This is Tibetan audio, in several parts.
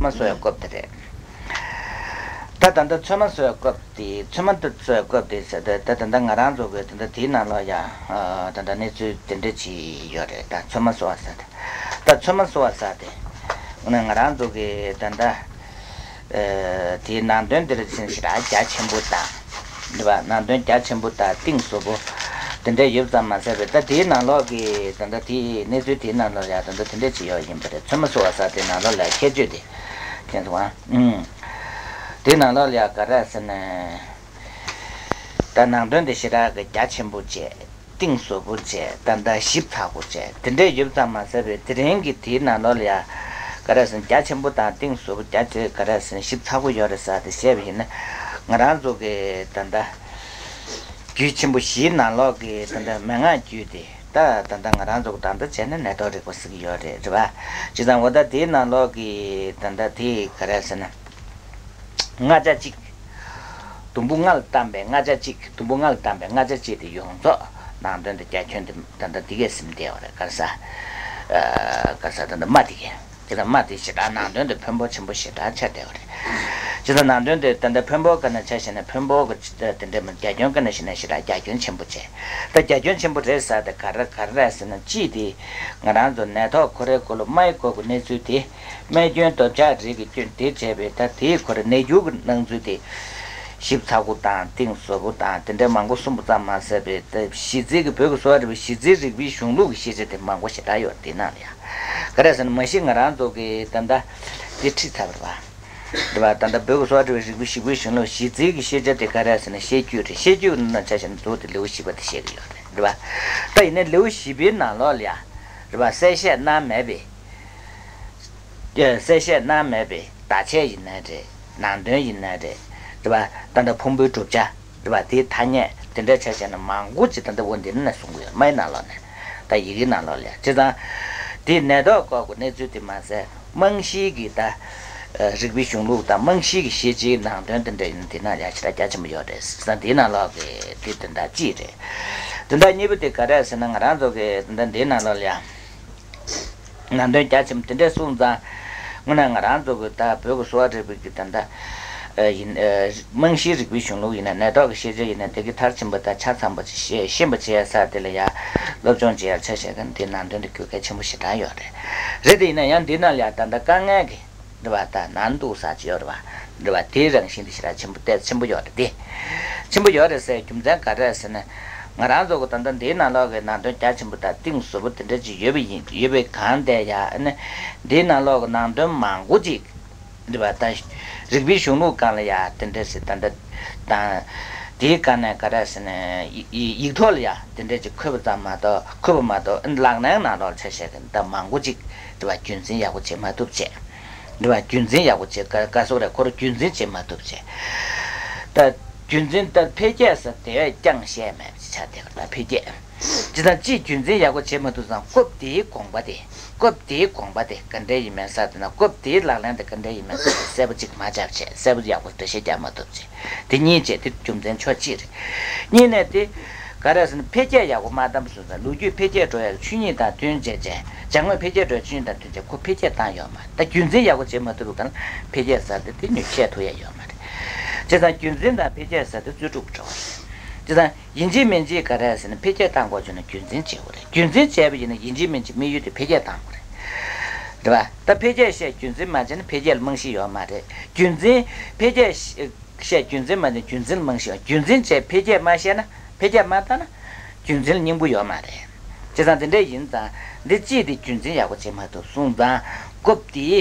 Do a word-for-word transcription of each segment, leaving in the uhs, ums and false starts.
ཚོད་མ་གསོ་བའི་སྐབས་དེ་རེད། ད་ད་ལྟ་ཚོད་མ་གསོ་བའི་སྐབས་དེ་ཚོད་མ་གསོ་བའི་སྐབས་དེ་ཟེར་ཏེ་ད་ད་ལྟ་ང་རང་ཚོ་གི་ད་ལྟ་དེའི་ནང་ལོགས་ཡ་ད་ལྟ་གནས་ཚུལ་དེ་འདྲ་ཅིག་ཡོད་རེད། ད་ཚོད་མ་གསོ་བ་ཟེར་ཏེ་ད་ཚོད་མ་གསོ་བ་ཟེར་ཏེ་ང་རང་ཚོ་གི་ད་ལྟ། དེའི་ནང་དོན་དེར་ཕྱིན་ཞེ་དྲག་རྒྱ་ཆེན་པོ་དང་། འདི་བ་ནང་དོན་རྒྱ་ཆེན་པོ་དང་གཏིང་ཟབ་པོ་དེ་འདྲ་ཡོད་ཙམ་མ་ཟད་པའི་ད་དེའི་ནང་ལོགས་ཀྱི་ད་ལྟ་དེའི་གནས་ཚུལ་དེའི་ནང་ལོགས་ཡང་ད་ལྟ་དེ་འདྲ་ཅིག་ཡོད་ཡིན་པ་རེད། ཚོད་མ་གསོ་བ་ཟེར་དེའི་ནང་ལོགས་ལ་ཁྱད་ཆོས་དེ་མཁྱེན་སོང་ཨ། ཨུམ། དེའི་ནང་ལོགས་ལ་ཡང་ག་རེ་ཟེར་ན། ད་ནང་དོན་དེ་ཞེ་དྲག་གི་རྒྱ་ཆེན་པོ་བྱས། གཏིང་ཟབ་པོ་བྱས། ད་ལྟ་ཞིབ་ཚགས་པོ་བྱས། དེ་འདྲས་ཡོད་ཙམ་མ་ཟད་པའི་དེ་རིང་གི་དེའི་ནང་ལོགས་ལ་ཡ་ག་རེ་ཟེར་ན་རྒྱ་ཆེན་པོ་དང་གཏིང་ཟབ་པོ་རྒྱ་ཆེ་ག་རེ་ཟེར་ན་ཞིབ་ཚགས་པོ་ཡོད་རེད་ཟེར་ཏེ་བཤད་པ་ཡིན་ན། ང་རང་ཚོ་གི་ད་ལྟ་རྒྱུད་ཆེན་པོ་བཞིའི་ནང་ལོགས་ཀྱི་ད་ལྟ་མན་ངག་རྒྱུད་དེ་ད་ད་ལྟ་ང་རང་ཚོ་གི་ད་ལྟ་བྱས་ན་ནད་ཐོག་རིག་པ་ཟེར་གྱི་ཡོད་རེད། རེད་པ། བྱས་ཙང་འོ་ད་དེའི་ནང་ལོགས་ཀྱི་ད་ལྟ་དེ་ག་རེ་ཟེར་ན། ལྔ་ཆ་གཅིག་དུམ་བུ་ལྔ་ལ་བཏང་པའི་ལྔ་ཆ་གཅིག་དུམ་བུ་ལྔ་ལ་བཏང་པའི་ལྔ་ཆ་གཅིག་དེ་ཡོངས་རྫོགས་ནང་དོན་དེ་རྒྱ་ཁྱོན་དེ་ད་ལྟ་འདི་གས་ཟིན་བསྡད་པ་རེད། ག་རེ་ཟ། ཨ། ག་རེ་ཟ་ད་ལྟ་རྨ་དེ་གས་དེ་ལ་རྨ་དེ་ཞེ་དྲག་ནང་དོན་དེ་ཕོན་པོ་ཆེན་པོ་ཞེ་དྲག་ཆགས་བསྡད་པ་རེད། ཅི་ལྟར་ནང་དོན་དེ་ད་ལྟ་ཕོན་པོ་ག་ནས་ཆ་བཞག་ན་ཕོན་པོ་གི་དེ་འདྲ་མི་རྒྱ་ཁྱོན་ག་ནས་བཤད་ན་ཞེ་དྲག་རྒྱ་ཁྱོན་ཆེན་པོ་བྱས། ད་རྒྱ་ཁྱོན་ཆེན་པོ་རེད་ཟེར་དེ་ག་རེ་ག་རེ་རེད་ཟེར་ན། གཅིག་དེ་ང་རང་ཚོ་ནད་ཐོག་ཁོ་རའི་སྐོར་ལ་རྨའི་སྐོར་གྱི་གནས་ཚུལ་དེ། རྨས་སྐྱོན་ལྡོག་ཆགས་རིགས་ཀྱི་སྐྱོན་དེ་བྱས་པའི་ད་དེའི་ཁོ་ར་ནད་འགྱུར་གྱི་སྣང་ཚུལ་དེ་ཞིབ་ཚགས་པོ་དང་གཏིང་ཟབ་པོ་དང་དེ་འདྲའི་མང་པོ་གསུངས་པ་ཙམ་མ་ཟད་པའི་ད་གཞི་རྩའི་གི་བོད་ཀྱི་གསོ་བ་རིག་པའི་གཞི་རྩའི་རིག་པའི་གཞུང་ལུགས་ཀྱི་ཤེས་བྱ་དེ་མང་པོ་ཞེ་དྲག་ཡོད་དེ་ནང་ལ་ཡ། ག་རེ་ཟེར་ན་མ་གཞི་ང་རང་ཚོ་གི་ད་ལྟ་དེ་ཁྲིད་ཚར་བ་རེད་པ། རེད་པ། ད་ལྟ་བོད་ཀྱི་གསོ་བ་རིག་པའི་རིག་པའི་གཞི་རྩའི་གི་ཤེས་བྱ་དེ་ག་རེ་ཟེར་ན་ཤེས་རྒྱུད་རེད། ཤེས་རྒྱུད་ནང་ཆ་བཞག་ན་གཙོ་བོ་དེ་ལེའུ་བཞི་པ་དེ་བཤད་ཀྱི་ཡོད་རེད། རེད་པ། ད་ཡིན་ནའི་ལེའུ་བཞི་པའི་ནང་ལོགས་ལ་ཡ། རེད་པ། གསལ་བཤད་གནང་མེད་པའི། གསལ་བཤད་གནང་མེད་པའི་བརྡ་ཆད་ཡིན་ནའི་རེད། ནང་དོན་ཡིན་ནའི་རེད། རེད་པ། ད་ལྟ་ཕུང་པོའི་གྲུབ་ཆ། རེད་པ། དེའི་ཐ་སྙད་དེ་འདྲ་ཆ་བཞག་ན་མང་པོ་ཅིག་ད་ལྟ་འོ་འདི་ནས་གསུང་གི་ཡོད། རྨའི་ནང་ལོགས་ནས། ད་ཡི་གེའི་ནང་ལོགས་ལ་བྱས་ཙང་། དེའི་ནད་ཐོག་སྐོར་གྱི་གནས་ཚུལ་དེ་མ་ཟད་རྨང་གཞིའི་གི་ད་རིག་པའི་གཞུང་ལུགས་དང་རྨང་གཞིའི་གི་ཤེས་བྱའི་ནང་དོན་དེ་འདྲ་ཡིན་ན་དེ་ན་ཡ་ཞེ་དྲག་རྒྱ་ཆེན་པོ་ཡོད་རེད། བྱས་ཙང་དེའི་ནང་ལོགས་ཀྱི་དེ་དེ་འདྲ་གཅིག་རེད། དེ་འདྲ་གཉིས་པ་དེ་ག་རེ་ཟེར་ན་ང་རང་ཚོ་གི་དེ་འདྲ་འདིའི་ནང་ལོགས་ལ་ཡ། ནང་དོན་རྒྱ་ཆེན་པོ་དེ་འདྲས་གསུངས་ཙང་། དངོས་གནས་ང་རང་ཚོ་གི་ད་བོད་ཀྱི་གསོ་བ་རིག་པའི་གི་ད་ལྟ་ཡིན། རྨང་གཞིའི་རིག་པའི་གཞུང་ལུགས་ཡིན་ན་ནད་ཐོག་གི་ཤེས་བྱ་ཡིན་ན་དེ་གི་མཐར་ཕྱིན་པ་དང་ཆ་ཚང་པ་ཅིག་ཤེས་ཤེས་པ་བྱེད་ཡ་ས་དེ་ལ་ཡ་སློབ་སྦྱོང་བྱེད་ཡ་ཆ་བཞག་གི་འདི་ནང་དོན་དུ་གྱུར་གལ་ཆེན་པོ་ཞེ་དྲག་ཡོད་རེད། རེད་དེ་ཡིན་ན་ཡང་འདི་ནང་ལ་ཡ་ད་ལྟ་དཀའ་ངལ་གི་འདྲ་བ་དང་ནང་དུ་ས་ཅིག་ཡོད་རེད་བ། འདྲ་བ་དེའི་རང་བཞིན་དེ་ཞེ་དྲག་ཆེན་པོ་ཏོག་ཙམ་ཆེན་པོ་ཡོད་རེད་དེ། ཆེན་པོ་ཡོད་རེད་ཟེར་རྒྱུ་མཚན་ག་རེ་རེད་ཟེར་ན། ང་རང་ཚོ་གི་ད་ལྟ་འདིའི་ནང་ལོགས་ཀྱི་ནང་དོན་རྒྱ་ཆེན་པོ་དང་གཏིང་ཟབ་པོ་དེ་འདྲ་ཅིག་ཡོད་པ་ཡིན་ཡོད་པའི་སྒང་དེ་ཡ་ཨ་ནི། འདིའི་ནང་ལོགས་ཀྱི་ནང་དོན་མང་པོ་ཅིག་འདྲ་བ་ད་རིག་པའི་གཞུང་ལུགས་སྒང་ལ་ཡ་དེ་འདྲ་ཞིག་ད་ལྟ་དང་། དེའི་སྒང་ནས་ག་རེ་ཟེར་ན་ཡིག་ཡིག་ཡིག་ཐོག་ལ་ཡ་དེ་འདྲ་ཅིག་འཁོད་པ་ཙམ་མ་གཏོགས་འཁོད་པ་མ་གཏོགས་ཨ་ནི་ལག་ལེན་ནང་ལོགས་ལ་ཆ་བཞག་གི་ད་མང་པོ་ཅིག་འདྲ་བ་རྒྱུན་འཛིན་ཡག་པོ་བྱེད་མ་ཐུབ་བྱས། འདྲ་བ་རྒྱུན་འཛིན་ཡག་པོ་བྱེད་ག་ག་སོགས་རེད། ཁོ་རང་རྒྱུན་འཛིན་བྱེད་མ་ཐུབ་བྱས། ད་རྒྱུན་འཛིན་ད་འཕེལ་རྒྱས་ས་དེ་བས་ཀྱང་བཤད་མེད་པ་ཆགས་བསྡད་པ་ད་འཕེལ་རྒྱས། ཇི་ལྟར་ཅིས་རྒྱུན་འཛིན་ཡག་པོ་བྱེད་མ་ཐུབ་ཙང་སྐབས་དེའི་དགོངས་པ་དེ། སྐབས་དེའི་དགོངས་པ་དེ་ག་འདྲ་ཡིན་མིན་ས་དེ་ན་སྐབས་དེའི་ལག་ལེན་དེ་ག་འདྲ་ཡིན་མིན་ས་དེ་གསལ་པོ་ཅིག་མ་ཆགས་བྱས་གསལ་པོ་ཡག་པོ་འགྲེལ་བཤད་རྒྱག་མ་ཐུབ་བྱས། དེ་གཉིས་བྱས་དེ་རྒྱུ་མཚན་ཕྱོགས་གཅིག་རེད། གཉིས་ནས་དེ། ག་རེ་ཟེར་ན་འཕེལ་རྒྱས་ཡག་པོ་མ་བཏང་པ་སོང་ཙང་ལོ་རྒྱུས་འཕེལ་རྒྱས་འགྲོ་ཡག་ཆོས་ཉིད་དང་བསྟུན་བྱས་བྱས་བྱ་དངོས་འཕེལ་རྒྱས་འགྲོ་ཡག་ཆོས་ཉིད་དང་བསྟུན་བྱས་ཁོ་འཕེལ་རྒྱས་བཏང་ཡོད་མ་རེད། ད་རྒྱུན་འཛིན་ཡག་པོ་བྱེད་མ་ཐུབ་པའི་སྒང་འཕེལ་རྒྱས་ཟེར་དེ་དེ་ཉིད་བཤད་ཐུབ་ཡ་ཡོད་མ་རེད། བྱས་ཙང་རྒྱུན་འཛིན་དང་འཕེལ་རྒྱས་ཟེར་དེ་རྩོད་སྒྲུབ་འགྲོ་བ་རེད། བྱས་ཙང་ཡིན་གཅིག་མིན་གཅིག་ག་རེ་ཟེར་ན་འཕེལ་རྒྱས་བཏང་དགོས་བྱུང་ན་རྒྱུན་འཛིན་བྱེད་དགོས་རེད། རྒྱུན་འཛིན་བྱས་པ་ཡིན་ན་ཡིན་གཅིག་མིན་གཅིག་དམིགས་ཡུལ་དེ་འཕེལ་རྒྱས་བཏང་དགོས་རེད། རེད་བ། ད་འཕེལ་རྒྱས་བཤད་རྒྱུན་འཛིན་མ་བྱས་ན་འཕེལ་རྒྱས་ལ་རྨང་གཞི་ཡོད་མ་རེད། རྒྱུན་འཛིན་འཕེལ་རྒྱས་བཤད་རྒྱུན་འཛིན་མ་བྱས་རྒྱུན་འཛིན་ལ་རྨང་གཞི་ཡོད། རྒྱུན་འཛིན་བྱས་འཕེལ་རྒྱས་མ་བཤད་ན་འཕེལ་རྒྱས་མ་བཏང་ན་རྒྱུན་འཛིན་ལ་སྙིང་པོ་ཡོད་མ་རེད། བྱས་ཙང་དེ་འདྲ་ཡིན་ཙང་འདི་གཅིག་དེ་རྒྱུན་འཛིན་ཡག་པོ་བྱེད་མ་ཐུབ་སོང་ཙང་སྐབས་དེའི་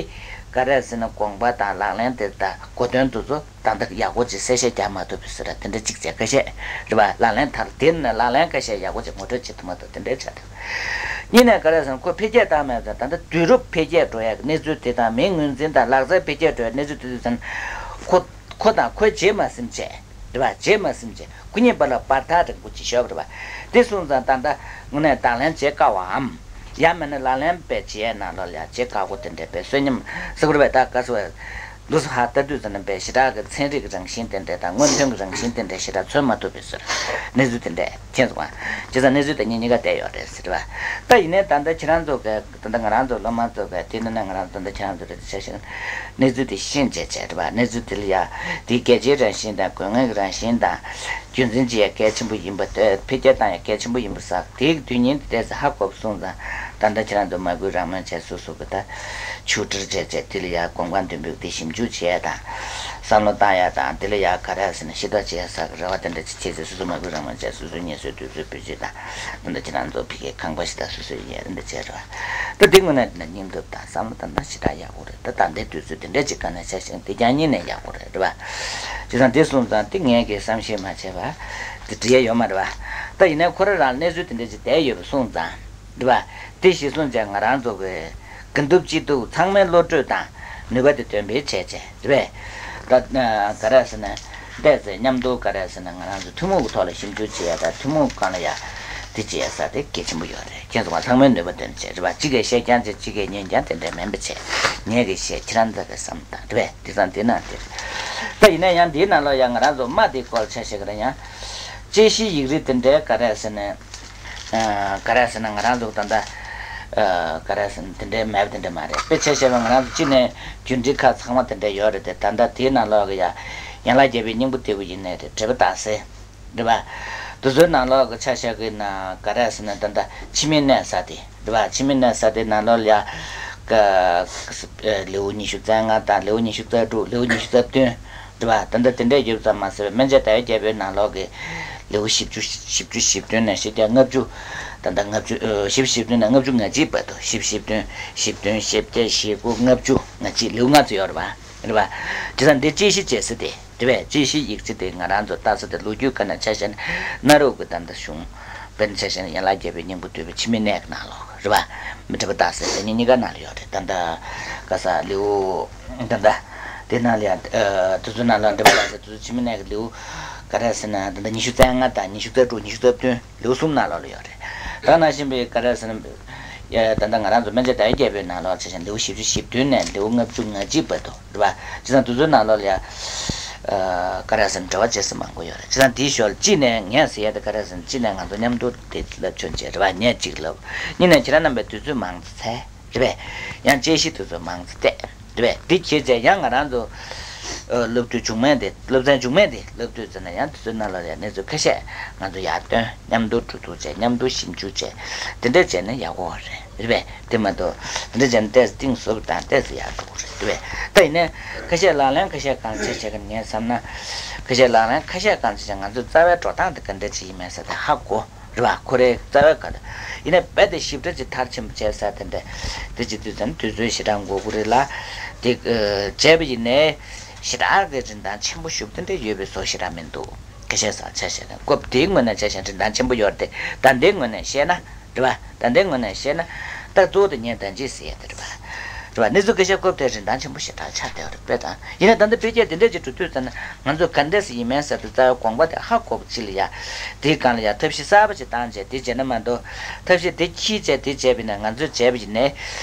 ག་རེ་ཟེར་ན་དགོངས་པ་དང་ལག་ལེན་དེ་དང་གོ་དོན་དེ་ཚོ་ད་ལྟ་ཡག་པོ་ཅིག་གསལ་བཤད་རྒྱག་མ་ཐུབ་པའི་ཟེར་དེ་འདྲ་གཅིག་བྱས་ཁ་ཤས་རེད་བ། ལག་ལེན་མཐར་དེ་ནས་ལག་ལེན་ཁ་ཤས་ཡག་པོ་ཅིག་ངོ་སྤྲོད་བྱེད་ཐུབ་མ་ཐུབ་དེ་འདྲའི་ཆ་དེ། གཉིས་ནས་ག་རེ་ཟེར་ན་ཁོ་འཕེལ་རྒྱས་བཏང་མེད་ཙང་ད་ལྟ་དུས་རབས་འཕེལ་རྒྱས་འགྲོ་ཡག་གནས་ཚུལ་དེ་དང་མིའི་ངོས་འཛིན་དང་ལག་རྩལ་འཕེལ་རྒྱས་འགྲོ་ཡག་གནས་ཚུལ་དེ་ཚོ་ཟེར་ན་ཁོ་ཁོ་དང་ཁོའི་རྗེས་མ་ཟིན་བྱས་རེད་བ། རྗེས་མ་ཟིན་བྱས་ཁོ་གཉིས་བར་ལ་བར་ཐག་རིང་པོ་ཅིག་ཤོར་བ་རེད་བ། དེ་སོང་ཙང་ད་ལྟ་དངོས་གནས་དང་ལེན་བྱེད་དཀའ་བའམ་ཡང་མིན་ན་ལག་ལེན་དཔེ་བྱེད་ཡག་ནང་ལོགས་ལ་ཡང་བྱེད་དཀའ་པོ་དེ་འདྲ་དཔེ་གསོན་ཉམས་ཟེར་དགོས་རེད་བས། ད་ག་ཟེར་བས། འདུག་སེ་ཧ་ལྟ་དུས་ཙམ་ན་པའི་ཞེ་དྲག་གི་ཚན་རིག་གི་རང་བཞིན་དེ་འདྲ་དང་སྔོན་ཐོན་གྱི་རང་བཞིན་དེ་འདྲ་ཞེ་དྲག་མཚོན་མ་ཐུབ་པའི་ཟེར། གནས་ཚུལ་དེ་འདྲ་མཁྱེན་སོང་ང་། བྱས་ཙང་གནས་ཚུལ་དེ་གཉིས་གཉིས་ཀ་བསྡད་ཡོད་རེད་ཟེར་བ། ད་ཡིན་ནའི་ད་ལྟ་ཁྱེད་རང་ཚོ་གི་ད་ལྟ་ང་རང་ཚོ་སློབ་མ་ཚོ་གི་དེ་ནི་ནི་ང་རང་ཚོ་ད་ལྟ་ཁྱེད་རང་ཚོ་རེད་ཆ་ཞིག་གནས་ཚུལ་དེ་ཤེས་བྱས་བྱས་རེད་བ། གནས་ཚུལ་དེ་ལ་ཡ་དེའི་གལ་ཆེའི་རང་བཞིན་དང་དགོས་ངེས་ཀྱི་རང་བཞིན་དང་། རྒྱུ་མཚན་ཅི་ཡང་གལ་ཆེན་པོ་ཡིན་པ་དེ་འཕེལ་རྒྱས་བཏང་ཡང་གལ་ཆེན་པོ་ཡིན་པ་ཟེར་དེའི་དོན་སྙིང་དེ་ཏོག་ཙམ་ཧ་གོ་བ་སོང་ཙང་། ད་ལྟ་ཁྱེད་རང་ཚོ་མ་བསྐུལ་རང་མོས་བྱས་སོ་སོ་གི་ད་ཆུ་འདྲེར་བྱས་བྱས་དེ་ལ་ཡང་གོམ་གང་མདུན་སྤོས་དེ་ཞིབ་འཇུག་བྱས་ཡ་དང་། བསམ་བློ་བཏང་ཡ་དང་དེ་ལ་ཡང་ག་རེ་ཟེར་ན་ཤེས་རྟོགས་བྱེད་ཡ་ཟེར་གི་རེ་བ་དེ་འདྲ་ཅིག་བྱས་ཚེ་སོ་སོ་མ་བསྐུལ་རང་མོས་བྱས་སོ་སོའི་ངལ་གསོའི་དུས་ཚོད་སྤོས་རྒྱུ་དང་། ད་ལྟ་ཁྱེད་རང་ཚོ་ཕ་གིའི་ཁང་པ་ཞིག་དང་སོ་སོའི་ཡ་དེ་འདྲ་བྱས་རེད་བ། ད་དེ་དངོས་གནས་དེ་ན་སྙིང་སྟོབས་དང་བསམ་བློ་བཏང་ན་ཞེ་དྲག་ཡག་པོ་རེད། ད་ད་ལྟའི་དུས་ཚོད་དེ་འདྲ་ཅིག་ག་ནས་ཆ་ཞིང་དེ་རྐྱང་གཉིས་ནས་ཡག་པོ་རེད་རེད་བ། བྱས་ཙང་དེ་སོང་ཙང་དེ་ངས་ཀྱི་བསམ་ཤེས་མ་བྱས་པ་དེ་འགྲིག་ཡ་ཡོད་མ་རེད་བ། ད་ཡིན་ནའི་ཁོ་རང་རང་གནས་ཚུལ་དེ་འདྲ་ཅིག་བསྡད་ཡོད་པ་སོང་ཙང་རེད་བ། དེ་གཞིར་བཟུང་བྱས་ང་རང་ཚོ་གི་དགེ་འདུན་སྤྱི་འཐུས་ཚང་མའི་བློ་གྲོས་དང་ནུས་པ་དེ་འདོན་སྤེལ་བྱས་བྱས་རེད་བས། ད་ག་རེ་ཟེར་ན། བལྟས་ཚེ་མཉམ་དུ་ག་རེ་ཟེར་ན་ང་རང་ཚོ་ཐུན་མོང་གི་ཐོག་ལ་ཞིབ་འཇུག་བྱེད་ཡ་དང་ཐུན་མོང་སྒང་ལ་ཡ་དེ་བྱེད་ཡ་ས་དེ་གལ་ཆེན་པོ་ཡོད་རེད། ཁྱེད་ཚོ་ང་ཚང་མས་ནུས་པ་འདོན་བྱེད་རེད་བ། གཅིག་གིས་བཤད་རྐྱང་བྱེད་གཅིག་གིས་ཉན་རྐྱང་དེ་འདྲ་མིན་པ་བྱེད། ངས་གི་བཤད་ཁྱེད་རང་ཚོ་གི་བསམ་དང་རེད་བས། དེ་ཙང་དེ་ན་དེ་རེད། ད་ཡིན་ན་ཡང་འདིའི་ནང་ལོགས་ཡ་ང་རང་ཚོ་དམའ་དེའི་སྐོར་ཆ་བཞག་གི་རེད་ཡང་། དཔྱད་གཞིའི་ཡིག་རིགས་དེ་འདྲའི་ག་རེ་ཟེར་ན། ག་རེ་ཟེར་ན་ང་རང་ཚོ་ད་ལྟ་ག་རེ་ཟེར་ན་དེ་འདྲའི་མེད་པ་དེ་འདྲ་མ་རེད། དཔེ་ཆ་བཤད་པ་ང་རང་ཚོ་གཅིག་ནས་རྒྱུན་འབྲེལ་ཁག་ཚང་མ་དེ་འདྲ་ཡོད་རེད་དེ། ད་ལྟ་དེའི་ནང་ལོགས་ཀྱི་ཡ་ཡན་ལག་བརྒྱད་པའི་སྙིང་པོ་ལྟ་བུ་ཡིན་ནའི་རེད། འགྲེལ་པ་རྟགས་གསལ་རེད་བ། དེ་ཚོའི་ནང་ལོགས་ཀྱི་ཆ་བཞག་གི་ན་ག་རེ་ཟེར་ན་ད་ལྟ་འཆི་མེད་གནས་ས་དེ་རེད་བ། འཆི་མེད་གནས་ས་དེ་ནང་ལོགས་ལ་ཡ་ལེའུ་ཉི་ཤུ་རྩ་ལྔ་དང་ལེའུ་ཉི་ཤུ་རྩ་དྲུག་ལེའུ་ཉི་ཤུ་རྩ་བདུན་རེད་བ། ད་ལྟ་དེ་འདྲས་ཡོད་ཙམ་མ་ཟད་པའི་སྨན་དཔྱད་ཟླ་བའི་རྒྱལ་པོའི་ནང་ལོགས་ཀྱི་ལེའུ་བཞི་བཅུ་བཞི་བཅུ་ཞེ་བདུན་ནས་བཞི་བརྒྱ་ལྔ་བཅུ། ད་ལྟ་ལྔ་བཅུ་ཨ། བཞི་བཅུ་ཞེ་བདུན་ནས་ལྔ་བཅུ་ང་གཅིག་བར་དུ། བཞི་བཅུ་ཞེ་བདུན་བཞི་བཅུ་ཞེ་བདུན་ཞེ་བརྒྱད་ཞེ་དགུ་ལྔ་བཅུ་ང་གཅིག་ལེའུ་ལྔ་ཙམ་ཡོད་རེད་བ། རེད་བ། བྱས་ཙང་འདི་དཔྱད་གཞི་བྱེད་ས་དེ་རེད་བས། དཔྱད་གཞི་ཡིག་ཆ་དེ་ང་རང་ཚོ་ལྟ་ས་དེ་ལོ་རྒྱུས་སྐོར་ནས་ཆ་བཞག་ན་གནའ་རབས་ཀྱི་ད་ལྟ་གཞུང་དཔེར་ན་ཆ་བཞག་ན་ཡན་ལག་བརྒྱད་པའི་སྙིང་པོ་བསྡུས་པའི་འཆི་མེད་གནས་ཀྱི་ནང་ལོགས་རེད་བ། མི་འགྲེལ་པ་རྟགས་གསལ་དེ་གཉིས་གཉིས་ཀ་ནང་ལ་ཡོད་རེད། ད་ལྟ་ག་ས་ལེའུ། ད་ལྟ་དེ་ནང་ལ་ཡང་ཨ། དེ་ཚོའི་ནང་ལ་འགྲེལ་པ་རྟགས་གསལ་དེ་ཚོ་འཆི་མེད་གནས་ཀྱི་ལེའུ་ག་རེ་ཟེར་ན་ད་ལྟ་ཉི་ཤུ་རྩ་ལྔ་དང་ཉི་ཤུ་རྩ་དྲུག་ཉི་ཤུ་རྩ་བདུན་ལེའུ་གསུམ་ནང་ལོགས་ལ་ཡོད་རེད། ད་ནང་བཞིན་པའི་ག་རེ་ཟེར་ན་ཡ། ད་ལྟ་ང་རང་ཚོ་སྨན་དཔྱད་ཟླ་བའི་རྒྱལ་པོའི་ནང་ལོགས་ཆ་བཞག་ན་ལེའུ་བཞི་བཅུ་ཞེ་བདུན་ནས་ལེའུ་ལྔ་བཅུ་ང་གཅིག་བར་དུ་རེད་བ། བྱས་ཙང་དེ་ཚོའི་ནང་ལོགས་ལ་ཡ་ཨ། ག་རེ་ཟེར་ན་འབྲེལ་བ་བྱེད་ས་མང་པོ་ཡོད་རེད། བྱས་ཙང་དེའི་ཞོར་གཅིག་ནས་ངས་ཟེར་ཡ་དེ་ག་རེ་ཟེར་ན་གཅིག་ནས་ང་ཚོ་མཉམ་དུ་དེ་བསླབ་སྦྱོང་བྱས་རེད་བ། ངས་གཅིག་བསླབ། གཉིས་ནས་ཁྱེད་རང་རྣམ་པས་དུས་ཚོད་མང་ཙམ་འཚོལ། རེད་པས། ཡང་དཔྱད་གཞི་དེ་ཚོ་མང་ཙམ་བལྟས། རེད་པས། འདི་བྱས་རྗེས་ཡང་ང་རང་ཚོ་ཨ། སློབ་དུས་མཇུག་མ་དེ་སློབ་ཚན་མཇུག་མ་དེ་སློབ་དུས་ཚོ་ན་ཡང་དེ་ཚོའི་ནང་ལ་ཡང་གནས་ཚུལ་ཁ་ཤས་ང་ཚོ་ཡར་བཏོན། མཉམ་དུ་གྲོས་བསྡུར་བྱས། མཉམ་དུ་ཞིབ་འཇུག་བྱས། དེ་འདྲ་བྱས་ན་ཡག་པོ་རེད། རེད་པས། དེ་མ་གཏོགས་དེ་འདྲ་བྱས་ན་ཏོག་ཙམ་གཏིང་ཟབ་དང་ཏོག་ཙམ་ཡར་འགྲོ་གི་རེད། རེད་པས། ད་ཡིན་ནའི་ཁ་ཤས་ལག་ལེན་ཁ་ཤས་གང་ཆེ་བྱས་ཀྱི་ངས་བསམ་ན། ཁ་ཤས་ལག་ལེན་ཁ་ཤས་གང་ཆེ་བྱས་ང་ཚོའི་རྩ་བའི་འགྲོ་སྟངས་དེ་ག་འདྲ་ཅིག་ཡིན་མིན་ཟེར་དེ་ཧ་གོ། རེད་བ། ཁོ་རའི་རྩ་བའི་ག་ད་ཡིན་ནའི་རྦད་དེ་ཞིབ་ཕྲ་ཅིག་མཐར་ཕྱིན་པ་བྱས་ས་དེ་འདྲ་དེ་ཅི་དུས་ཙམ་དུས་ཚོད་ཞེ་དྲག་འགོར་གི་རེད་ལ། དེ་ཨ། བྱས་པ་ཡིན་ནའི་ཞེ་དྲག་གི་རིན་ཐང་ཆེན་པོ་ཞེ་པོ་དེ་འདྲ་ཡོད་པའི་བཟོ་ཞེ་དྲག་མི་འདུག་ཁ་ཤས་ས་ཆ་བཞག་ན་སྐབས་དེའི་ངོས་ནས་ཆ་བཞག་ན་རིན་ཐང་ཆེན་པོ་ཡོད་རེད་དེ། ད་ལྟའི་ངོས་ནས་བཤད་ན་རེད་བ། ད་ལྟའི་ངོས་ནས་བཤད་ན་ད་གཙོ་བོ་དེ་ངས་ད་ཅི་ཟེར་ཡ་དེ་རེད་བ། རེད་བ། གནས་ཚུལ་ཁ་ཤས་སྐབས་དེར་རིན་ཐང་ཆེན་པོ་ཞེ་དྲག་ཆགས་བསྡད་པ་རེད། དཔེ་དང་ཡིན་ན་ད་ལྟ་བོད་རྒྱ་དེ་འདྲས་ཀྱི་གྲུབ་དུས་ཙམ་ན་ང་ཚོས་ག་འདྲས་སེ་ཡིན་མིན་ཟེར་དུས་རྩ་བའི་དགོངས་པ་དེ་ཧ་གོ་བ་ཅིག་ལ་ཡ། དེའི་སྒང་ལ་ཡ་ཐབས་ཤེས་གསར་པ་ཅིག་བཏང་བྱས་དེ་བྱས་ན་མ་གཏོགས་ཐབས་ཤེས་དེ་འཁྱེར་བྱས་དེ་བྱས་པ་ཡིན་ན་ང་ཚོས་བྱས་པ་ཡིན་ནའི་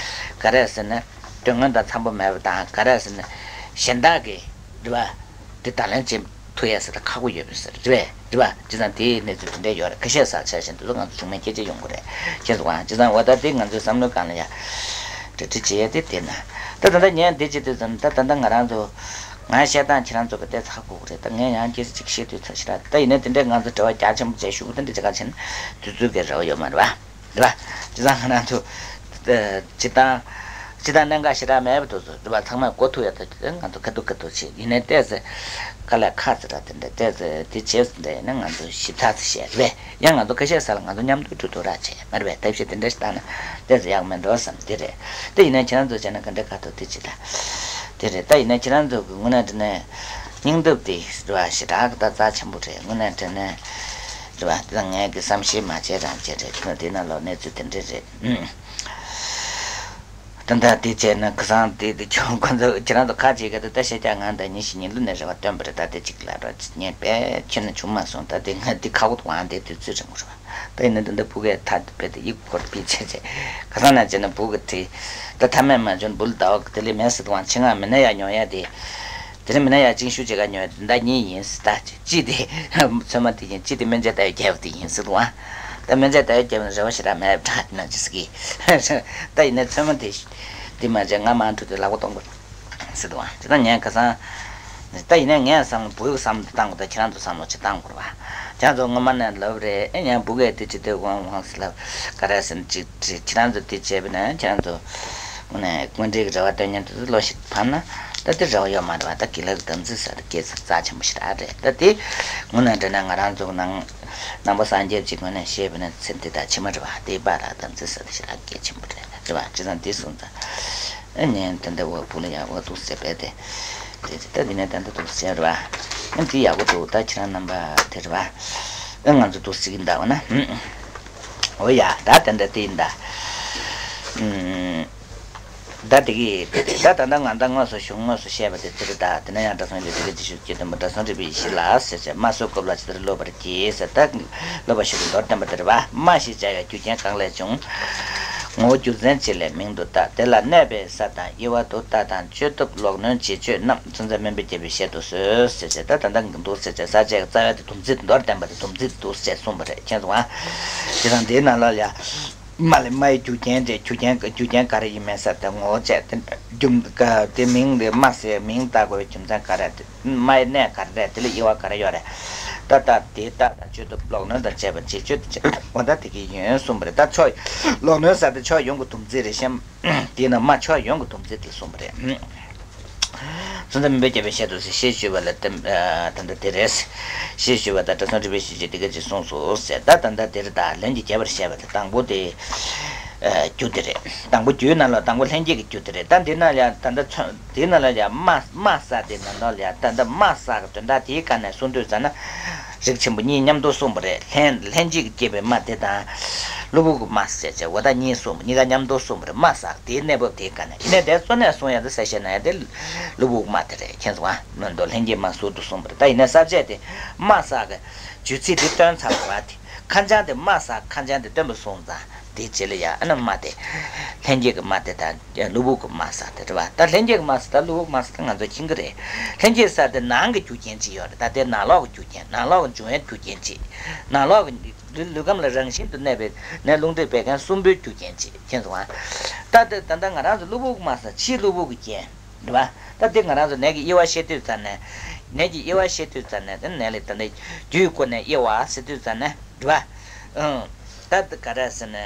ག་རེ་ཟེར་ན་དོན་དངོས་དང་འཚམ་པོ་མེད་པ་དང་། ག་རེ་ཟེར་ན་གཞན་དག་གིས་རེད་བ། དེ་ད་ལན་ཅིག་ཐུག་ཡས་ཟེར་ད་ཁག་པོ་ཡོད་པ་ཟེར་རེད་པས། རེད་པ། བྱས་ཙང་དེའི་གནས་ཚུལ་དེ་འདྲ་ཡོད་རེད། ཁ་ཤས་ས་ཆ་བཞིན་དུ་ང་ཚོ་བྱུང་མེད་སྐད་ཆ་ཡོང་གི་རེད། ཁྱེད་ཚོ་གང་བྱས་ཙང་འོ་ད་དེ་ང་ཚོའི་བསམ་བློའི་སྒང་ལ་ཡ་གྲ་སྒྲིག་བྱེད་ཡས་དེ་དེ་ན། ད་ད་ལྟ་ངས་འདི་བྱེད་དུས་ཙམ་ད་ད་ལྟ་ང་རང་ཚོ་ང་བཤད་སྟངས་ཁྱེད་རང་ཚོ་གི་དེ་ཚ་གོ་གི་རེད། ད་ངས་ཡང་སྐད་ཆ་ཅིག་བཤད་དུས་ཚ་ཞེ་དྲག་ད་ཡིན་ན་དེ་འདྲས་ང་ཚོ་དྲི་བ་རྒྱ་ཆེན་པོ་བྱས་ཞུ་གི་དེ་འདྲ་བྱེད་ག་ཕྱིན་དུས་ཚོད་ཀྱི་རེ་བ་ཡོད་མ་རེད་བ། རེད་བ། བྱས་ཙང་ང་རང་ཚོ་ཨ་སྤྱིར་བཏང་སྤྱིར་བཏང་གནད་འགག་ཞེ་དྲག་མེད་པ་དེ་ཚོ་རེད་བ། ཚང་མས་གོ་ཐུབ་ཡ་ད་ང་ཚོ་ཁ་ཐུག་ཁ་ཐུག་བྱེད་ཡིན་ནའི་ཏོག་ཙམ་དཀའ་ལས་ཁག་ཙམ་ར་དེ་འདྲ་ཏོག་ཙམ་དེ་བྱས་ཙམ་འདྲ་ཡིན་ན་ང་ཚོ་ཞིབ་ཚགས་ཙམ་བཤད་རེད་བས། ཡང་ང་ཚོ་ཁ་ཤས་ས་ལ་ང་ཚོ་མཉམ་དུ་གྲོས་བསྡུར་ར་བྱས་མ་རེད་བས། ཐབས་ཤེས་དེ་འདྲ་ཞིག་བཏང་ན་ཏོག་ཙམ་ཡག་མེད་འགྲོ་བསམ་དེ་རེད། དེ་ཡིན་ནའི་ཁྱེད་རང་ཚོ་བྱས་ན་ག་འདྲ་ཁ་ཐུག་དེ་བྱེད་ད་དེ་རེད། ད་ཡིན་ནའི་ཁྱེད་རང་ཚོ་གི་དངོས་གནས་དྲང་གནས་སྙིང་སྟོབས་དེ་རེད་བ། ཞེ་དྲག་གི་ད་རྩ་ཆེན་པོ་རེད། དངོས་གནས་དྲང་གནས་རེད་བ། དེ་ད་ངས་གི་བསམ་ཤེས་མ་བྱས་རང་བྱས་རེད། དེ་ན་དེ་ན་ལོ་གནས་ཚུལ་དེ་འདྲ་རེད། ཨུམ། ད་ལྟ་དེ་བྱས་ན་ཁ་སང་དེ་དེ་ཁྱོད་ཁོ་ཚོ་ཁྱེད་རང་ཚོ་ཁ་ཅིག་ག་དེ་ད་ཤེས་ཀྱང་ང་ད་ཉིན་ཞིག་ཉིན་ལུས་ནས་རེ་བ་སྟོན་པ་རེད། ད་དེ་གཅིག་ལ་རོགས་ཉན་པས་ཁྱོད་ནི་བྱུང་མ་སོང་། ད་དེ་ང་དེ་ཁ་བོ་དབང་དེ་དུས་ཚོད་རིང་པོ་རེད་བ། ད་ཡིན་ན་ད་ལྟ་བུ་གས་ཐ་དེ་བས་དེ་ཡིག་ཁོར་པི་ཆེ་ཆེ་ཁ་སང་ན་བྱས་ན་བུ་ག་དེ་ད་ཐ་མས་མ་བྱོན་བུ་ལ་ཟླ་བ་དེ་ལས་མེད་ཟེར་དུས་བང་ཆེ་ང་མི་ན་ཡ་ཉོ་ཡ་དེ། དེ་རིང་མི་ན་ཡ་གཅིག་ཤུ་ཅེ་ག་ཉོ་ཡ་དེ་ད་གཉིས་ཡིན་ཟེར། ད་ཅི་དེ་ཚོད་མ་དེ་ཡིན་ཅི་དེ་སྨན་རྫས་ད་ཡོད་རྒྱབ་དེ་ཡིན་ཟེར་དུས་བང་། ད་སྨན་རྫས་ད་ཡོད་རྒྱབ་ན་རེ་བ་ཞེ་དྲག་མེད་དྲག་དེ་ན་ཅི་ཟེར་གི། ད་ཡིན་ན་ཚོད་མ་དེ་དེ་མ་བྱས་ང་མ་འགྲོ་དུས་ལག་པ་གཏོང་དགོས། ཟེར་དུས་བང་། དེ་ད་ངས་ཁ་སང་། ད་ཡིན་ནའི་ངས་བསམ་བློ་བུ་གི་བསམ་བློ་བཏང་དགོས། ད་ཁྱེད་རང་ཚོ་བསམ་བློ་ཅིག་བཏང་དགོས་རེད་བ། ཁྱེད་རང་ཚོ་སྔོན་མ་ནས་ལབ་རེད། ཨེ་ཡང་བུ་གས་དེ་ཅི་དེ་དབང་དབང་ཟེར་ལབ་ག་རེ་ཟེར་ན་ཅིག་ཅིག་ཁྱེད་རང་ཚོ་དེ་བྱས་པ་ན་ཁྱེད་རང་ཚོ་དངོས་གནས་དངོས་འབྲེལ་གྱི་རེ་བ་སྟོན་མཁན་དེ་ཚོ་བློ་ཞིག་ཕམ་ན་ད་དེ་རེ་བ་ཡོད་མ་རེད་བ། ད་དགེ་ལགས་ཀྱི་དམ་ཚིག་ཟེར་དེ་སྐད་ཆ་རྩ་ཆེན་པོ་ཞིག་རེད། ད་དེ་དངོས་གནས་དྲན་ན་ང་རང་ཚོ་ནང་ནང་པ་སངས་རྒྱས་ཀྱི་ངོས་ནས་བཤད་པ་ན་ཚེ་འདི་དང་ཕྱི་མ་རེད་བ། དེ་པ་ར་དམ་ཚིག་ཟེར་དེ་ཞིག་ར་གལ་ཆེན་པོ་རེད་རེད་བ། བྱས་ཙང་དེ་སོང་ཙང་། ཨེ་ནས་ད་ལྟ་འོ་བུ་ལ་ཡག་པོ་འདུག་ཟེར་བས་ཏེ། དེ་ད་འདི་ནས་ད་ལྟ་འདུག་ཟེར་རེད་བ། ཨེ་འདི་ཡག་པོ་འདུག་ད་ཁྱེད་རང་རྣམ་པ་དེ་རེད་བ། ཨེ་ང་ཚོ་འདུག་ཟེར་གྱི་འདུག་བ་ན། འོ་ཡ་ད་ད་ལྟ་དེ་ཡིན་ད། ཨུམ། ད་དེ་གི་དེ་རེད། ད་ད་ལྟ་ང་ད་དངོས་སུ་གཞུང་དངོས་སུ་བཤད་པ་དེ་དེ་རེད། ད་དེ་ན་ཡང་འདྲ་སོང་ལས་དེ་གི་དེ་ཞུ་རྒྱུ་དེ་མོ་འདྲ་སོང་རེད་པའི་གཞི་ལ་ཟེར་བྱས་སྨྲ་སོགས་སྐབས་ལ་ཇི་ལྟར་སློབ་པར་བགྱི་ཟེར། ད་སློབ་པ་ཞུ་གི་མདོར་བསྟན་པ་དེ་རེད་བ། སྨྲ་ཞེས་བྱ་བའི་རྒྱུ་རྐྱེན་གང་ལས་བྱུང་། ངོ་བོ་རྒྱུ་མཚན་ཅིག་ལས་མིང་དུ་བཏགས། དེ་ལ་གནས་པའི་ས་དང་དབྱེ་བ་དུ་ལྟ་དང་བཅོས་ཐབས་ལོག་གནོན་བྱེད་སྤྱོད་རྣམས་ཚུན་ཚོད་སྨན་པའི་རྒྱལ་པོའི་ཞལ་དུ་གསོལ་ཟེར་བྱས། ད་ད་ལྟ་འདུག་ཟེར་བྱས་ས་བཅད་རྩ་བའི་དེ་སྡོམ་ཚིག་མདོར་བསྟན་པ་དེ་སྡོམ་ཚིག་འདུག་ཟེར་བྱས་གསུངས་པ་རེད། མཁྱེན་སོང་ང་། དེ་དང་དེའི་ནང་ལ་ཡ། སྨྲ་ལས་སྨྲ་ཡི་རྒྱུ་རྐྱེན་རེད། རྒྱུ་རྐྱེན་རྒྱུ་རྐྱེན་ག་རེ་ཡིན་མིན་ཟེར་ཏེ་ངོ་བོ་བྱས་ཏེ་རྒྱུ་དེ་མིང་དེ་སྨྲ་ཟེར་མིང་བཏགས་དགོས་པའི་རྒྱུ་མཚན་ག་རེ་རེད། སྨྲ་ཡི་གནས་ག་རེ་རེད། དེ་ལ་དབྱེ་བ་ག་རེ་ཡོད་རེད། ད་ལྟ་དེ་ལྟ་དང་བཅོས་ཐབས་ལོག་གནོན་དང་བཅས་པ་བྱེད་སྤྱོད་དེ་བྱེད་པ་ད་དེ་གི་ཡོན་གསུངས་པ་རེད། ད་ཕྱོགས་ལོག་གནོན་ཟེར་ཏེ་ཕྱོགས་ཡོངས་ཀྱི་སྡོམ་ཚིག་རེད་ཤམ། དེས་ན་སྨྲ་ཕྱོགས་ཡོངས་ཀྱི་སྡོམ་ཚིག་དེ་གསུངས་པ་རེད། ཚུན་ཚོད་སྨན་པའི་རྒྱལ་པོའི་ཞལ་དུ་ཟེར་ཞེས་ཞུས་པ་ལ་ད་ལྟ་དེ་རེད། ཞེས་ཞུས་པ་དང་གྲྭ་ཚང་སྒྲུབ་པའི་ཞལ་གྱིས་འདི་སྐད་ཅེས་གསུངས་སོ་ཟེར། ད་ད་ལྟ་དེ་རེད། ད་ལན་གྱི་རྒྱས་པར་བཤད་པ་དེ་དང་པོ་དེ་རྒྱུ་དེ་རེད། དང་པོ་རྒྱུའི་ནང་ལ་དང་པོ་ལྷན་སྐྱེས་ཀྱི་རྒྱུ་དེ་རེད། ད་འདི་ན་ཡང་ད་ལྟ་ཚོན་འདི་ན་ལ་ཡང་སྨྲ་སྨྲ་ས་དེ་ནང་ལོགས་ལ་ཡང་ད་ལྟ་སྨྲ་ས་གི་དོན་དག་དེའི་སྒང་ནས་གསུང་དུས་ཙ་ན། རིགས་ཆེན་པོ་གཉིས་མཉམ་དུ་གསུངས་པ་རེད། ལྷན་ལྷན་སྐྱེས་ཀྱིས་སྐྱེས་པའི་སྨྲ་དེ་དང་། གློ་བུར་གྱི་སྨྲ་ཟེར་བྱས་འོ་ད་གཉིས་གསུངས་པ་གཉིས་ཀ་མཉམ་དུ་གསུངས་པ་རེད། སྨྲ་ས་དེའི་གནས་བབ་དེའི་སྒང་ནས་ཡིན་ནའི་དེ་གཙོ་གནད་གསུང་ཡ་དེ་གསལ་བཤད་གནང་ཡ་དེ་གློ་བུར་གྱི་སྨྲ་དེ་རེད། མཁྱེན་སོང་ང་། མོན་དུ་ལྷན་སྐྱེས་སྨྲ་ཟུར་དུ་གསུངས་པ་རེད། ད་ཡིན་ནའི་ས་བཅད་དེ་སྨྲ་ས་གི་རྒྱུ་ཚིག་དེ་སྟོན་ཚར་བ་དེ་ཁ་བྱང་དེ་སྨྲ་ས་ཁ་བྱང་དེ་སྟོན་པ་སོང་ཙང་དེའི་རྗེས་ལ་ཡ་ཨ་ན་སྨྲ་དེ་ལྷན་སྐྱེས་ཀྱི་སྨྲ་དེ་དང་གློ་བུར་གྱི་སྨྲ་ས་དེ་རེད་བ། ད་ལྷན་སྐྱེས་ཀྱི་སྨྲ་ས་དང་གློ་བུར་གྱི་སྨྲ་ས་དེ་ང་ཚོ་མཁྱེན་གྱི་རེད། ལྷན་སྐྱེས་ས་དེ་ནང་གི་རྒྱུ་རྐྱེན་གཅིག་ཡོད་རེད། ད་དེ་ནང་ལོགས་ཀྱི་རྒྱུ་རྐྱེན་ནང་ལོགས་ཀྱི་འབྱུང་བའི་རྒྱུ་རྐྱེན་གཅིག་ནང་ལོགས་ཀྱི་ལུས་ལུས་ཁམས་ལ་རང་བཞིན་དུ་གནས་པའི་ནད་རླུང་མཁྲིས་བད་ཀན་གསུམ་པོའི་རྒྱུ་རྐྱེན་གཅིག་མཁྱེན་སོང་ང་། ད་དེ་ད་ལྟ་ང་རང་ཚོ་གློ་བུར་གྱི་སྨྲ་ས་ཕྱིའི་གློ་བུར་གྱི་རྐྱེན། རེད་བ། ད་དེ་ང་རང་ཚོ་ནད་ཀྱི་དབྱེ་བ་བཤད་དུས་ཙ་ནས། ནད་ཀྱི་དབྱེ་བ་བཤད་དུས་ཙ་ནས་དེ་ནད་ལས་ད་ནད་རྒྱུའི་སྒོ་ནས་དབྱེ་བ་ཟེར་དུས་ཙ་ནས་རེད་བ། ཨང་། ད་དེ་ག་རེ་ཟེར་ན།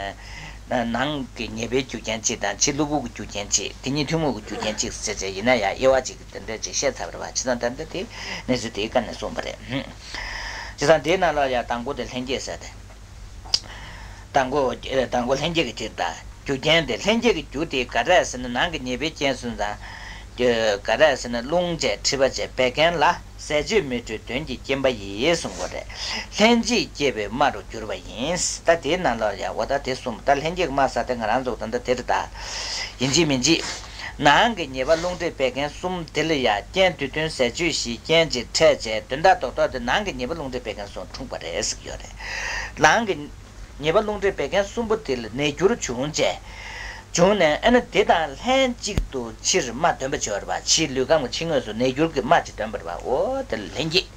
ནང་གི་ཉེས་པའི་རྒྱུ་རྐྱེན་གཅིག་དང་ཕྱི་གློ་བུར་གྱི་རྒྱུ་རྐྱེན་གཅིག་དེ་གཉིས་ཐུན་མོང་གི་རྒྱུ་རྐྱེན་གཅིག་ཟེར་བྱས་ཡིན་ན་ཡང་དབྱེ་བ་གཅིག་གི་དེ་འདྲ་ཅིག་བཤད་ཚར་བ་རེད་བ། བྱས་ཙང་ད་ལྟ་དེ་གནས་ཚུལ་དེའི་སྐབས་ནས་གསུངས་པ་རེད། བྱས་ཙང་དེའི་ནང་ལ་ཡང་དང་པོ་དེ་ལྷན་སྐྱེས་ཟེར་ཏེ། དང་པོ་དང་པོ་ལྷན་སྐྱེས་ཀྱི་སྤྱིར་བཏང་རྒྱུ་རྐྱེན་དེ་ལྷན་སྐྱེས་ཀྱི་རྒྱུ་དེ་ག་རེ་ཟེར་ན་ནང་གི་ཉེས་པའི་རྐྱེན་གསུམ་དང་། ག་རེ་ཟེར་ན་རླུང་བཅས་མཁྲིས་པ་བཅས་བད་ཀན་ལ་ཟས་བཅུད་མི་འཕྲོད་གདོན་གྱིས་སྐྱེན་པ་ཡིས་གསུང་གི་རེད། ལྷན་ཅིག་སྐྱེས་པའི་སྨྲ་རུ་གྱུར་པ་ཡིན། ད་དེའི་ནང་ལ་ཡང་འོ་ད་དེ་གསུམ་ད་ལྷན་སྐྱེས་ཀྱི་སྨྲ་ས་དེ་ང་རང་ཚོ་ད་ལྟ་དེ་རེད་ད། ཡིན་གཅིག་མིན་གཅིག་ནང་གི་ཉེས་པ་རླུང་མཁྲིས་བད་ཀན་གསུམ་དེ་ལ་ཡང་རྐྱེན་དུས་མཐུན་ཟས་བཅུད་བཞིས་རྐྱེན་གྱིས་འཕྲད་བྱས་དོན་དག་རྡོག་རྡོག་དེ་ནང་གི་ཉེས་པ་རླུང་མཁྲིས་བད་ཀན་གསུམ་འཁྲུངས་པ་རེད་ཟེར་གྱི་ཡོད་རེད། ནང་གི་ཉེས་པ་རླུང་མཁྲིས་བད་ཀན་གསུམ་པོ་དེ་ལ་ནད་འགྱུར་བྱུང་བྱས། བྱུང་ནས་ཨ་ནི་དེ་དང་ལྷན་ཅིག་ཏུ་ཕྱིར་སྨྲ་འདོན་པ་བྱེད་པ་རེད་བ། ཕྱིའི་ལུས་ཁམས་ཀྱི་ཕྱི་ངོས་སུ་ནད་འགྱུར་གྱི་སྨྲ་ཅིག་འདོན་པ་རེད་བ། འོ་དེ་ལ་ལྷན་སྐྱེས།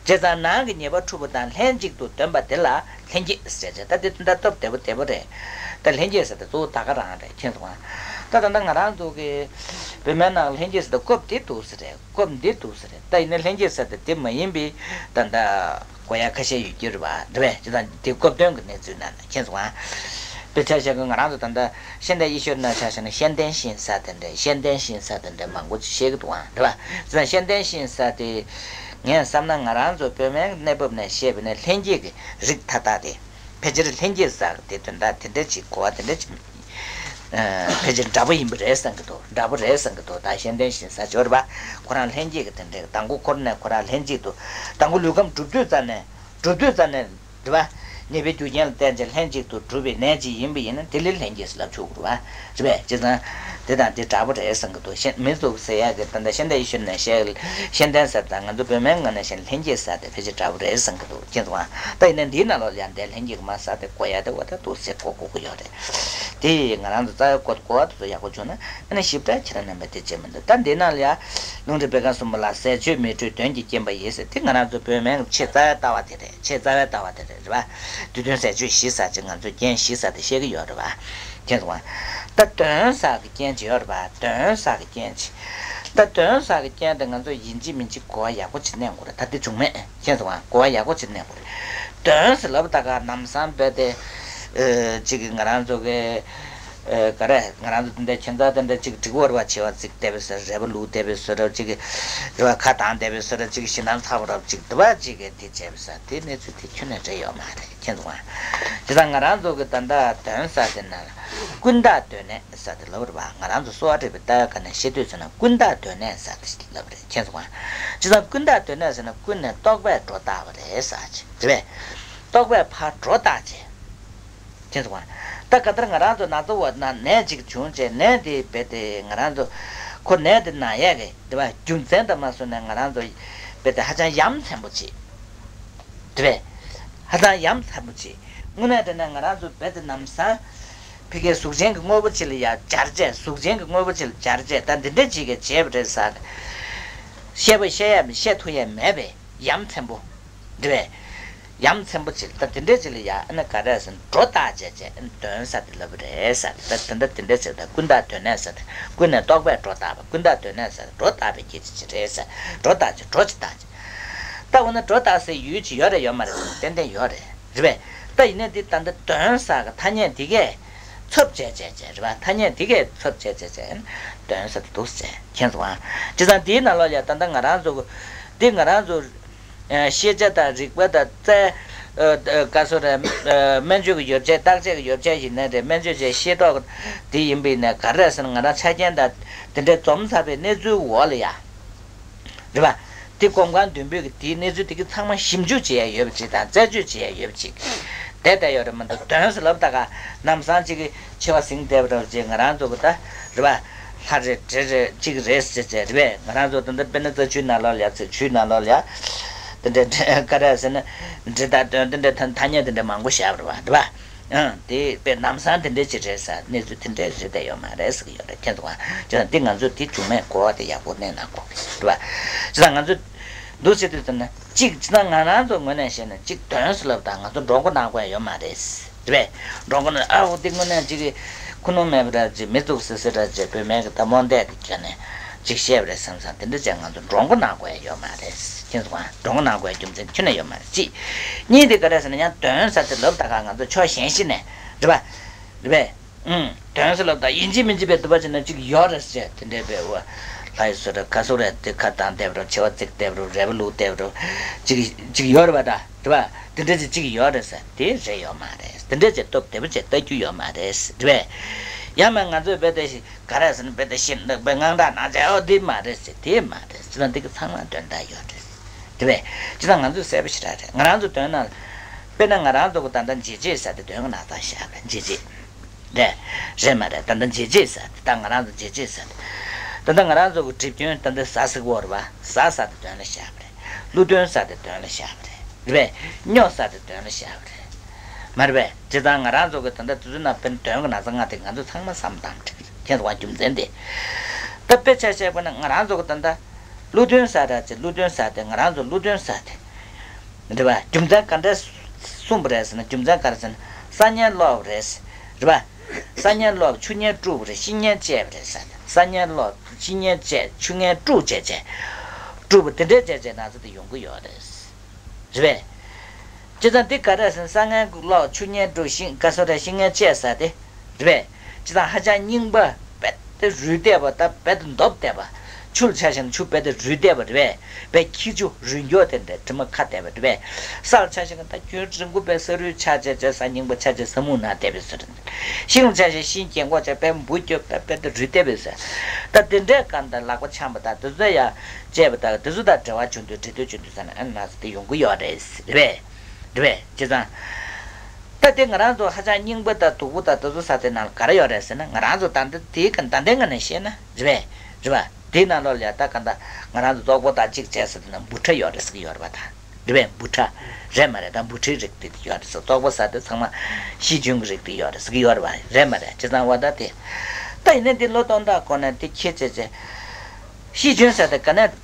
བྱས་ཙང་ནང་གི་ཉེས་པ་འཁྲུགས་པ་དང་ལྷན་ཅིག་ཏུ་འདོན་པ་དེ་ལ་ལྷན་སྐྱེས་ཟེར་བྱས། ད་དེ་ད་སྟབས་བདེ་པོ་བདེ་པོ་རེད། ད་ལྷན་སྐྱེས་ཟེར་ཏེ་གཙོ་བོ་ད་ག་རང་རེད། མཁྱེན་སོང་ང་། ད་ད་ལྟ་ང་རང་ཚོ་གི་བོད་སྨན་ནང་ལྷན་སྐྱེས་ཟེར་ཏེ་སྐབས་དེ་འདུག་ཟེར་རེད། སྐབས་འདི་འདུག་ཟེར་རེད། ད་ཡིན་ན་ལྷན་སྐྱེས་ཟེར་ཏེ་དེ་མ་ཡིན་པའི་ད་ལྟ་གོ་ཡ་ཁ་ཤས་ཡོད་རྒྱུ་རེད་བ། རེད་པས། ཅི་ལྟར་དེ་སྐབས་དོན་གྱི་གནས་ཚུལ་ནང་ལ་མཁྱེན་སོང་ང་། དཔེ་ཆ་བཞག་གི་ང་རང་ཚོ་ད་ལྟ་ཤེས་ལྡན་ཡེ་ཤེས་ན་ཆ་བཞག་ན་ཤེས་ལྡན་ཞིང་ས་དེ་འདྲ་ཤེས་ལྡན་ཞིང་ས་དེ་འདྲ་མང་པོ་ཅིག་བཤད་གི་འདུག་ཨང་། རེད་པ། ཅི་ལྟར་ཤེས་ལྡན་ཞིང་ས་དེ་ངས་བསམ་ན་ང་རང་ཚོ་བོད་སྨན་གནས་བབ་ནས་བཤད་པ་ན་ལྷན་སྐྱེས་ཀྱི་རིགས་མཐའ་དག་དེ། ཕལ་ཆེར་ལྷན་སྐྱེས་ས་དེ་དོན་དག་དེ་འདྲ་ཅིག་གོ་བ་དེ་འདྲ་ཅིག་ཕལ་ཆེར་འདྲ་པོ་ཡིན་པ་རེད་བསམ་གྱི་འདུག་འདྲ་པོ་རེད་བསམ་གྱི་འདུག་ད་ཤེས་ལྡན་ཞིང་ས་སྦྱོར་བ་ཁོ་རང་ལྷན་སྐྱེས་ཀྱི་དེ་འདྲའི་དང་པོ་འཁོར་ནས་ཁོ་རང་ལྷན་སྐྱེས་དུ་དང་པོ་ལུས་ཁམས་གྲུབ་དུས་ཙམ་ནས་གྲུབ་དུས་ཙམ་ནས་རེད་བ། ཉེས་པའི་རྒྱུ་རྐྱེན་ལ་བརྟེན་ཅིང་ལྷན་ཅིག་ཏུ་གྲུབ་པའི་ནད་ཅིག་ཡིན་པ་ཡིན་ན་དེ་ལ་ལྷན་སྐྱེས་སུ་ལབ་ཆོག་གི་རེད་བ། རེད་པས། བྱས་ཙང་དེ་དང་དེ་འདྲ་པོ་རེད་བསམ་གི་འདུག་ཤེས་མི་ཚོགས་ཟེར་ཡག་གི་ད་ལྟ་ཤེས་ལྡན་ཡེ་ཤེས་ནས་བཤད་ཤེས་ལྡན་ཟེར་དང་ང་ཚོ་བོད་སྨན་ངོས་ནས་བཤད་ན་ལྷན་སྐྱེས་ཟེར་དེ་ཕལ་ཆེར་འདྲ་པོ་རེད་བསམ་གི་འདུག་ཁྱེད་ཚོ་ཨ་ད་ཡིན་ན་འདིའི་ནང་ལོགས་ལ་ཡང་འདས་ལྷན་སྐྱེས་ཀྱི་མ་ཟེར་དེ་གོ་ཡག་དེ་འོ་ད་འདུག་ཟེར་གོ་གོ་གི་ཡོད་རེད། དེ་ཡིས་ང་རང་ཚོ་རྩ་བའི་གོ་གོ་བ་དེ་ཚོ་ཡག་པོ་བྱུང་ན་ཨ་ནི་ཞིབ་ཕྲ་ཁྱེད་རང་རྣམ་པས་དེ་བྱེད་མི་འདུག་ད་འདི་ནང་ལ་ཡ། ལུང་རིགས་པད་ཁ་གསུམ་པོ་ལ་ཟས་སྤྱོད་མི་འཕྲོད་གདོན་གྱི་རྐྱེན་པ་ཡིན་ཟེར་དེ་ང་རང་ཚོ་བོད་སྨན་གྱི་ཆེས་རྩ་བའི་ལྟ་བ་དེ་རེད། ཆེས་རྩ་བའི་ལྟ་བ་དེ་རེད། རེད་པ། དུས་མཐུན་ཟས་སྤྱོད་བཞི་ཟེར་ཅིག་ང་ཚོས་རྐྱེན་བཞི་ཟེར་དེ་བཤད་ཀྱི་ཡོད་རེད་པ། ཁྱེད་ཚོ་ད་གདོན་ཟེར་གྱི་རྐྱེན་ཅིག་ཡོད་རེད་པ། གདོན་ཟེར་གྱི་རྐྱེན་ཅིག་ད་གདོན་ཟེར་གྱི་རྐྱེན་དེ་ང་ཚོ་ཡིན་གཅིག་མིན་གཅིག་གོ་བ་ཡག་པོ་ཅིག་གནས་དགོས་རེད། ད་དེ་བྱུང་མེད། ཁྱེད་ཚོ་གོ་བ་ཡག་པོ་ཅིག་གནས་དགོས་རེད། གདོན་ཟེར་ལབ་ད་ག་ནམ་སང་བས་དེ་ཨ་ཅིག་གི་ང་རང་ཚོ་གི་ཨ་ག་རེ་ང་རང་ཚོ་དེ་འདྲ་ཁྱིམ་ཚང་དེ་འདྲ་ཅིག་འགྲིག་པོ་རེད་པ། བྱེ་བ་ཙིག་བལྟས་པའི་སར་རལ་པ་ལུག་བལྟས་པའི་སར་ཅིག་རེད་པ། ཁ་གདངས་བལྟས་པའི་སར་ཅིག་ཞེད་སྣང་ཚ་པོ་རབ་ཅིག་འདུག་པ་ཅིག་གི་དེ་བྱས་པའི་སར་དེ་གནས་ཚུལ་དེ་ཁྱོན་ནས་རེད་ཡོད་མ་རེད། ཁྱེད་ཚོ་ག་བྱས་ཙང་ང་རང་ཚོ་གི་ད་ལྟ་གདོན་ཟེར་དེ་ན་ཀུན་བརྟགས་གདོན་གནས་ཟེར་དེ་ལབ་རེད་པ། ང་རང་ཚོ་གསོ་བ་རིག་པའི་ལྟ་བའི་སྒང་ནས་བཤད་དུས་ཚོད་ན་ཀུན་བརྟགས་གདོན་གནས་ཟེར་དེ་ལབ་རེད། ཁྱེད་ཚོ་ག་བྱས་ཙང་ཀུན་བརྟགས་གདོན་གནས་ཟེར་ན་ཀུན་ནས་རྟོག་པས་སྒྲོ་བཏགས་པ་རེད་ཟེར་ཅིག་རེད་པས། རྟོག་པས་ཕར་སྒྲོ་བཏགས་བྱས། ཁྱེད་ཚོ་ག་ད་ག་ལྟར་ང་རང་ཚོ་ན་ཚ་བ་ན་ནད་ཅིག་བྱུང་བྱས་ནད་དེ་རྦད་དེ་ང་རང་ཚོ་ཁོ་ནད་དེ་ན་ཡས་ཀྱི་རེད་པ། རྒྱུ་མཚན་དང་མ་སོང་ནས་ང་རང་ཚོ་རྦད་དེ་ཧ་ཅང་ཡ་མཚན་པོ་ཅིག་རེད་པས། ཧ་ཅང་ཡ་མཚན་པོ་ཅིག་དངོས་གནས་དྲང་གནས་ང་རང་ཚོ་རྦད་དེ་ནམ་སང་ཕ་གིའི་གཟུགས་ཅན་གྱི་དངོས་པོ་ཅིག་ལ་ཡ་སྦྱར་བྱས། གཟུགས་ཅན་གྱི་དངོས་པོ་ཅིག་ལ་སྦྱར་བྱས་ད་འདི་འདྲ་ཅིག་གིས་བྱས་པ་རེད་ཟེར། བཤད་པ་བཤད་ཡ་བཤད་ཐུབ་ཡ་མེད་པའི་ཡ་མཚན་པོ་རེད་པས། ཡ་མཚན་པོ་ཅིག་ད་དེ་འདྲས་ཅིག་ལ་ཡ་ཨ་ནི་ག་རེ་ཟེར་ན་སྒྲོ་བཏགས་བྱས་བྱས་ཨ་ནི་གདོན་ཟེར་དེ་ལབ་པ་རེད་ཟེར། ད་དེ་འདྲ་དེ་འདྲས་ཟེར་ད་ཀུན་བརྟགས་གདོན་གནས་ཟེར་ད་ཀུན་ནས་རྟོག་པས་སྒྲོ་བཏགས་པ། ཀུན་བརྟགས་གདོན་གནས་ཟེར་སྒྲོ་བཏགས་པའི་སྐད་ཅིག་ཅིག་རེད་ཟེར། སྒྲོ་བཏགས་ཅིག་སྒྲོ་ཅིག་བཏགས་ཅིག་ད་འོ་ན་སྒྲོ་བཏགས་སའི་ཡུལ་ཅིག་ཡོད་རེད་ཡོད་མ་རེད་ཟེར་ན་ཏན་ཏན་ཡོད་རེད། རེད་པས། ད་ཡིན་ན་འདི་ད་ལྟ་གདོན་ཟེར་གི་ཐ་སྙད་འདི་གས་ཚབ་བྱས་བྱས་བྱས་རེད་པ། ཐ་སྙད་འདི་གས་ཚབ་བྱས་བྱས་བྱས་གདོན་ཟེར་དེ་འདུག་ཟེར། མཁྱེན་སོང་ཨ། བྱས་ཙང་འདིའི་ནང་ལོགས་ལ་ཡ་ད་ལྟ་ང་རང་ཚོ་འདི་ང་རང་ཚོ། ཤེས་བྱ་དང་རིག་པ་དང་རྩལ། ཨ་ཨ་ག་སོ་རེད། ཨ་སྨན་བཅོས་ཀྱི་ཡོ་བྱད་བརྟག་དཔྱད་ཀྱི་ཡོ་བྱད་ཡིན་ན་རེད། སྨན་བཅོས་བྱས་ཤེས་རྟོགས་འདི་ཡིན་པ་ཡིན་ན་ག་རེ་ཟེར་ན་ང་རང་ཆ་རྐྱེན་དང་དེ་འདྲའི་འཛོམས་ཚར་བའི་གནས་ཚུལ་འོག་ལ་ཡ། རེད་པ། དེ་སྒོམ་ཁང་མདུན་སྤོས་ཀྱི་དེའི་གནས་ཚུལ་དེ་གི་ཚང་མ་ཞིབ་འཇུག་བྱེད་ཡ་ཡོད་པ་ཅིག་དང་རྩད་གཅོད་བྱེད་ཡ་ཡོད་པ་ཅིག་བསྡད་བསྡད་ཡོད་རེད་མ་གཏོགས་གདོན་ཟེར་ལབ་ད་ག་ནམ་སང་ཅིག་གི་མཆེ་བ་ཟིང་བསྡད་པ་འདྲ་བོ་ཅིག་ང་རང་ཚོ་གི་ད་རེད་པ། ལྷ་རེད་འདྲེ་རེད་ཅིག་རེད་ཟེར་ཟེར་རེད་པས། ང་རང་ཚོ་ད་ལྟ་དཔེར་ན་རྩ་ཆུའི་ནང་ལོགས་ལ་ཡ་ཚེ་ཆུའི་ནང་ལོགས་ལ་ཡ། དེ་འདྲ་ག་རེ་ཟེར་ན་འདྲེ་དང་གདོན་དེ་འདྲ་ཐ་སྙད་དེ་འདྲ་མང་པོ་བཞག་པ་རེད་པ། རེད་པ། ཨང་། དེ་དཔེ་ལམ་སང་དེ་འདྲས་ཅིག་རེད་ཟེར། གནས་ཚུལ་དེ་འདྲས་རེད་དེ་ཡོད་མ་རེད་ཟེར་གྱི་ཡོད་རེད། ཁྱེད་ཚོ་ག་ཅི་ན་འདི་ང་ཚོས་དེ་བྱུང་མེད་གོ་བ་དེ་ཡག་པོ་གནས་ན་གོ་གི་རེད་པ། ཅི་ན་ང་ཚོས་འདུག་ཟེར་དུས་ཙམ་ན་གཅིག་ཅི་ན་ང་རང་ཚོ་ངོས་ནས་བཤད་ན་གཅིག་གདོན་ཟེར་ལབ་དང་ང་ཚོ་འགྲོ་མགོ་གནང་དགོས་ཡ་ཡོད་མ་རེད་རེད་པས། འགྲོ་མགོ་ན་ཨ་འོ་འདི་དངོས་གནས་ཅིག་གི་ཁུ་ནུ་མེད་པ་འདྲ་ཅིག་མི་ཚུགས་ཟེར་ཟེར་འདྲ་ཅིག་བོད་སྨན་གྱི་ད་རྨོངས་དད་ཀྱི་ཁྱོན་ནས། ཅིག་བཤད་པ་རེད་བསམ་བསམ་དེ་འདྲ་བྱས་ང་ཚོ་འགྲོ་མགོ་གནང་དགོས་ཡ་ཡོད་མ་རེད། ཁྱེད་ཚོ་གང་འགྲོ་མགོ་གནང་དགོས་ཡ་རྒྱུ་མཚན་ཁྱོན་ནས་ཡོད་མ་རེད་ཅིག་གཉིས་དེ་ག་རེ་ཟེར་ན་ཡང་གདོན་ཟེར་དེ་ལབ་ད་ག་ང་ཚོ་ཕྱོགས་གཞན་ཞིག་ནས་རེད་པ། རེད་པས། ཨུང་། གདོན་ཟེར་ལབ་ད་ཡིན་གཅིག་མིན་གཅིག་པའི་འདུག་པ་ཅིག་ན་ཅིག་ཡོད་རེད་ཟེར་དེ་འདྲའི་པའི་འོ། ལྷ་ཡི་སོ་རེད་ག་སོ་རེད་དེ་ཁ་གདངས་བསྡད་པ་རེད་མཆེ་བ་གཙིགས་བསྡད་པ་རེད་རལ་པ་ལུག་བསྡད་པ་རེད། ཅིག་ཅིག་ཡོད་རེད་པ་ད་རེད་པ། དེ་འདྲ་ཅིག་ཅིག་ཡོད་རེད་ཟེར་དེ་རེད་ཡོད་མ་རེད། དེ་འདྲ་ཅིག་སྟོབས་བདེ་པོ་ཅིག་ལྟ་རྒྱུ་ཡོད་མ་རེད་རེད་པས། ཡང་མིན་ང་ཚོས་རྦད་དེ་ག་རེ་ཟེར་ན་རྦད་དེ་ཤི་ནག་པའི་དངངས་སྐྲག་ན་བྱས་ཨོ་འདི་མ་རེད་ཟེར་དེ་མ་རེད་ཟེར་ན་འདི་གི་ཚང་མ་དོན་དག་ཡོད་རེད། དེ་བས་ཅི་ད་ང་ཚོས་གསལ་པོ་ཞེ་དྲག་རེད། ང་རང་ཚོ་དོན་ན་དཔེར་ན་ང་རང་ཚོ་གི་ད་ལྟ་འཇིགས་བྱེད་ཟེར་དེ་དོན་གི་ན་ཚ་བཞག་པ་རེད། འཇིགས་བྱེད་རེད། རེད་མ་རེད། ད་ལྟ་འཇིགས་བྱེད་ཟེར་དེ་ད་ང་རང་ཚོ་འཇིགས་བྱེད་ཟེར་དེ་ད་ལྟ་ང་རང་ཚོ་གི་གྲིབ་སྐྱོན་ད་ལྟ་ཟ་ཟིག་བོར་བ་ཟ་ཟ་དེ་དོན་ལ་བཞག་པ་རེད། ཀླུ་གདོན་ཟེར་དེ་དོན་ལ་བཞག་པ་རེད། རེད་པས། སྨྱོ་ཟེར་དེ་དོན་ལ་བཞག་པ་རེད། མ་རེད་པས། བྱས་ཙང་ང་རང་ཚོ་གི་ད་ལྟ་དུས་ཚོད་ནང་དཔེར་ན་དོན་གི་ན་ཚ་ལྔ་དེ་ང་ཚོ་ཚང་མ་བསམ་བཏང་གི་རེད། ཁྱེད་ཚོ་བ་རྒྱུ་མཚན་དེ། ད་དཔེ་ཆ་བཤད་པ་ན་ང་རང་ཚོ་གི་ད་ལྟ་ཀླུ་གདོན་ཟེར་ར་ཅེ་ཀླུ་གདོན་ཟེར་དེ་ང་རང་ཚོ་ཀླུ་གདོན་ཟེར་དེ། རེད་པ། རྒྱུ་མཚན་ག་འདྲ་གསུངས་པ་རེད་ཟེར་ན་རྒྱུ་མཚན་ག་རེ་ཟེར་ན་ས་གཉན་ལོག་པ་རེད། རེད་པ། ས་གཉན་ལོག་པ་ཆུ་གཉན་དཀྲུགས་པ་རེད་ཤིང་གཉན་བཅད་པ་རེད་ཟེར་དེ་ས་གཉན་ལོག་པ་ཤིང་གཉན་བཅད་ཆུ་གཉན་དཀྲུགས་བྱས་བྱས། དཀྲུགས་པ་དེ་འདྲའི་བྱས་བྱས་ན་ཚ་དེ་ཡོང་གི་ཡོད་རེད། རེད་པས། བྱས་ཙང་འདི་ག་རེ་ཟེར་ན་ས་གཉན་ལོག་ཆུ་གཉན་དཀྲུགས་ཤིང་ག་སོ་རེ་ཤིང་གཉན་བཅད་ཟེར་དེ། རེད་པས། བྱས་ཙང་ཧ་ཅང་རྙིང་པ་རྦད་དེ་རུལ་བསྡད་པ་ད་རྦད་དེ་འདོབ་བསྡད་པ། ཆུ་ལ་ཆ་བཞག་ན་ཆུ་རྦད་དེ་རུལ་བསྡད་པ་རེད་པས། རྦད་ཁྱི་ཆུ་རུལ་འགྱོག་དེ་འདྲ་དྲི་མ་ཁ་བསྡད་པ་རེད་པས། ས་ལ་ཆ་བཞག་ན་ད་རྒྱུན་རིང་པོ་རྦད་ས་རུལ་ཆགས་བྱས་བྱས་ས་རྙིང་པ་ཆགས་བྱས་ས་སྨུག་ནག་བསྡད་པའི་ས་རེད། ཤིང་ལ་ཆ་བཞག་ཤིང་གྱེན་གོག་བྱས་རྦད་འབུ་རྒྱབ་རྦད་རྦད་དེ་རུལ་བསྡད་པའི་ས། ད་དེ་འདྲའི་སྐབས་ད་ལག་པ་འཆང་བ་ད་དེ་ཚོ་ཡ། བཅད་པ་དང་དེ་ཚོ་དང་འབྲེལ་བ་བྱུང་དུས་འབྲེལ་འདོད་བྱུང་དུས་ས་ན་ཨ་ན་ཚ་དེ་ཡོང་གི་ཡོད་རེད། རེད་པས། རེད་པས། བྱས་ཙང་། ད་དེ་ང་རང་ཚོ་ཧ་ཅང་རྙིང་པ་དང་སྡུག་པོ་དང་དེ་ཚོ་ས་དེ་ནང་ལ་ག་རེ་ཡོད་རེད་ཟེར་ན། ང་རང་ཚོ་ད་ལྟ་དེའི་ག་ད་ལྟའི་ངང་ནས་བཤད་ན་རེད་པས། རེད་པ། དེའི་ནང་ལོགས་ལ་ཡ་ད་ག་ད་ང་རང་ཚོ་ཙོག་པོ་དང་གཅིག་བྱས་ཟེར་དེ་ན་འབུ་ཕྲ་ཡོད་རེད་ཟེར་གྱི་ཡོད་རེད་པ། ད་རེད་པས། འབུ་ཕྲ་རེད་མ་རེད། ད་འབུ་ཕྲའི་རིགས་དེ་ཡོད་རེད་ཟེར། ཙོག་པོ་ས་དེ་ཚང་མ་ཤིས་ཅུན་གྱི་རིགས་དེ་ཡོད་རེད་ཟེར་གྱི་ཡོད་རེད་པ། རེད་མ་རེད། བྱས་ཙང་འོ་ད་དེ་ད་ཡིན་ན་དེ་ལོ་སྟོང་ཕྲག་གོང་ནས་དེ་ཁྱེད་བྱས་བྱས་ཤིས་ཅུན་ས་དེ་ག་ནས་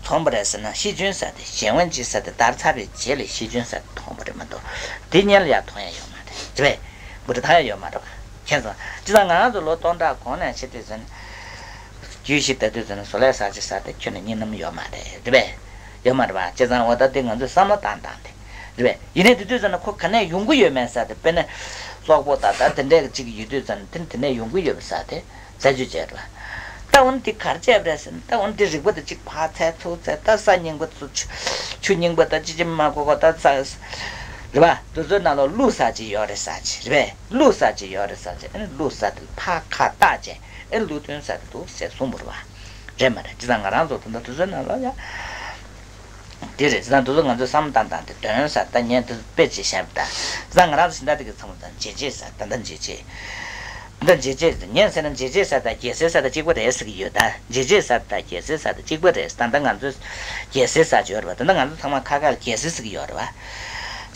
མཐོང་བ་རེད་ཟེར་ན། ཤིས་ཅུན་ས་དེ་གཞན་དབང་ཅིག་ས་དེ་དར་ཚར་བའི་རྗེས་ལ་ཤིས་ཅུན་ས་དེ་མཐོང་བ་རེད་མ་གཏོགས། དེ་སྔོན་ལ་ཡང་མཐོང་ཡ་ཡོད་མ་རེད། རེད་པས། འབུ་ཕྲ་མཐོང་ཡ་ཡོད་མ་རེད་པ། མཁྱེན་སོང་། བྱས་ཙང་ང་རང་ཚོ་ལོ་སྟོང་ཕྲག་གོང་ནས་བྱེད་དུས་ཙམ་ནས། རྒྱུད་བཞི་ལྟ་དུས་ཙམ་ནས་བཟོ་ལས་གསར་བརྗེ་ས་དེ་ཁྱོན་ནས་གཉིས་སྣུམ་ཡོད་མ་རེད། རེད་པས། ཡོད་མ་རེད་པ། བྱས་ཙང་འོ་ད་དེ་ང་ཚོས་བསམ་བློ་བཏང་སྟངས་དེ་རེད་པས། ཡིན་ནའི་དེ་དུས་ཙམ་ནས་ཁོ་ག་ནས་ཡོང་གི་ཡོད་མེད་ས་དེ། དཔེར་ན་ཙོག་པོ་དང་ད་དེ་འདྲའི་གཅིག་ཡོད་དུས་ཙམ་ནས་དེ་དེ་ནས་ཡོང་གི་ཡོད་པའི་ས་དེ། རྩད་གཅོད་བྱས་རེད་པ། ད་འོ་ན་དེ་ག་རེ་བྱས་པ་རེད་ཟེར་ན། ད་འོ་ན་དེ་རིག་པ་དེ་གཅིག་ཕར་འཚོལ་ཚུར་འཚོལ། ད་ས་རྙིང་པ་ཚོ་ཆུ་ཆུ་རྙིང་པ་དང་ཅི་ཅི་མ་གོ་གོ་ད་ས་རེད་པ། དེ་ཚོའི་ནང་ལོགས་བླུགས་ས་ཅིག་ཡོད་རེད་ས་ཅིག་རེད་པས། བླུགས་ས་ཅིག་ཡོད་རེད་ས་ཅིག་ཨ་ནི་བླུགས་ས་དེ་ཕར་ཁ་བཏགས་བྱས་ཨ་ནི་བླུགས་ཐོན་ས་དེ་འདུག་ཟེར་གསུངས་པ་རེད་པ། རེད་མ་རེད། བྱས་ཙང་ང་རང་ཚོ་ད་ལྟ་དེ་ཚོའི་ནང་ལོགས་ཡ། དེ་རེད། བྱས་ཙང་དེ་ཚོ་ང་ཚོས་བསམ་བློ་བཏང་སྟངས་དེ་དོན་ས་ད་ངས་དེ་དཔེ་ཅིག་བཤད་པ་ད། བྱས་ཙང་ང་རང་ཚོ་སྦྱིན་བདག་དེ་གི་ཚང་མ་ད་འཇལ་བྱེད་ས་ད་ལྟ་འཇལ་བྱེད། ད་འཇལ་བྱེད་ཟེར་ངས་ཟེར་ན་འཇལ་བྱེད་ས་དང་རྒྱལ་སྲས་ས་དང་གཅིག་པ་རེད་ཟེར་གྱི་ཡོད། ད་འཇལ་བྱེད་ས་དང་རྒྱལ་སྲས་ས་དང་གཅིག་པ་རེད། ད་ལྟ་ང་ཚོས་རྒྱལ་སྲས་ས་ཅིག་ཡོད་རེད་པ། ད་ལྟ་ང་ཚོ་ཚང་མ་ཁ་ཁ་ལ་རྒྱལ་སྲས་ཟེར་གྱི་ཡོད་རེད་པ།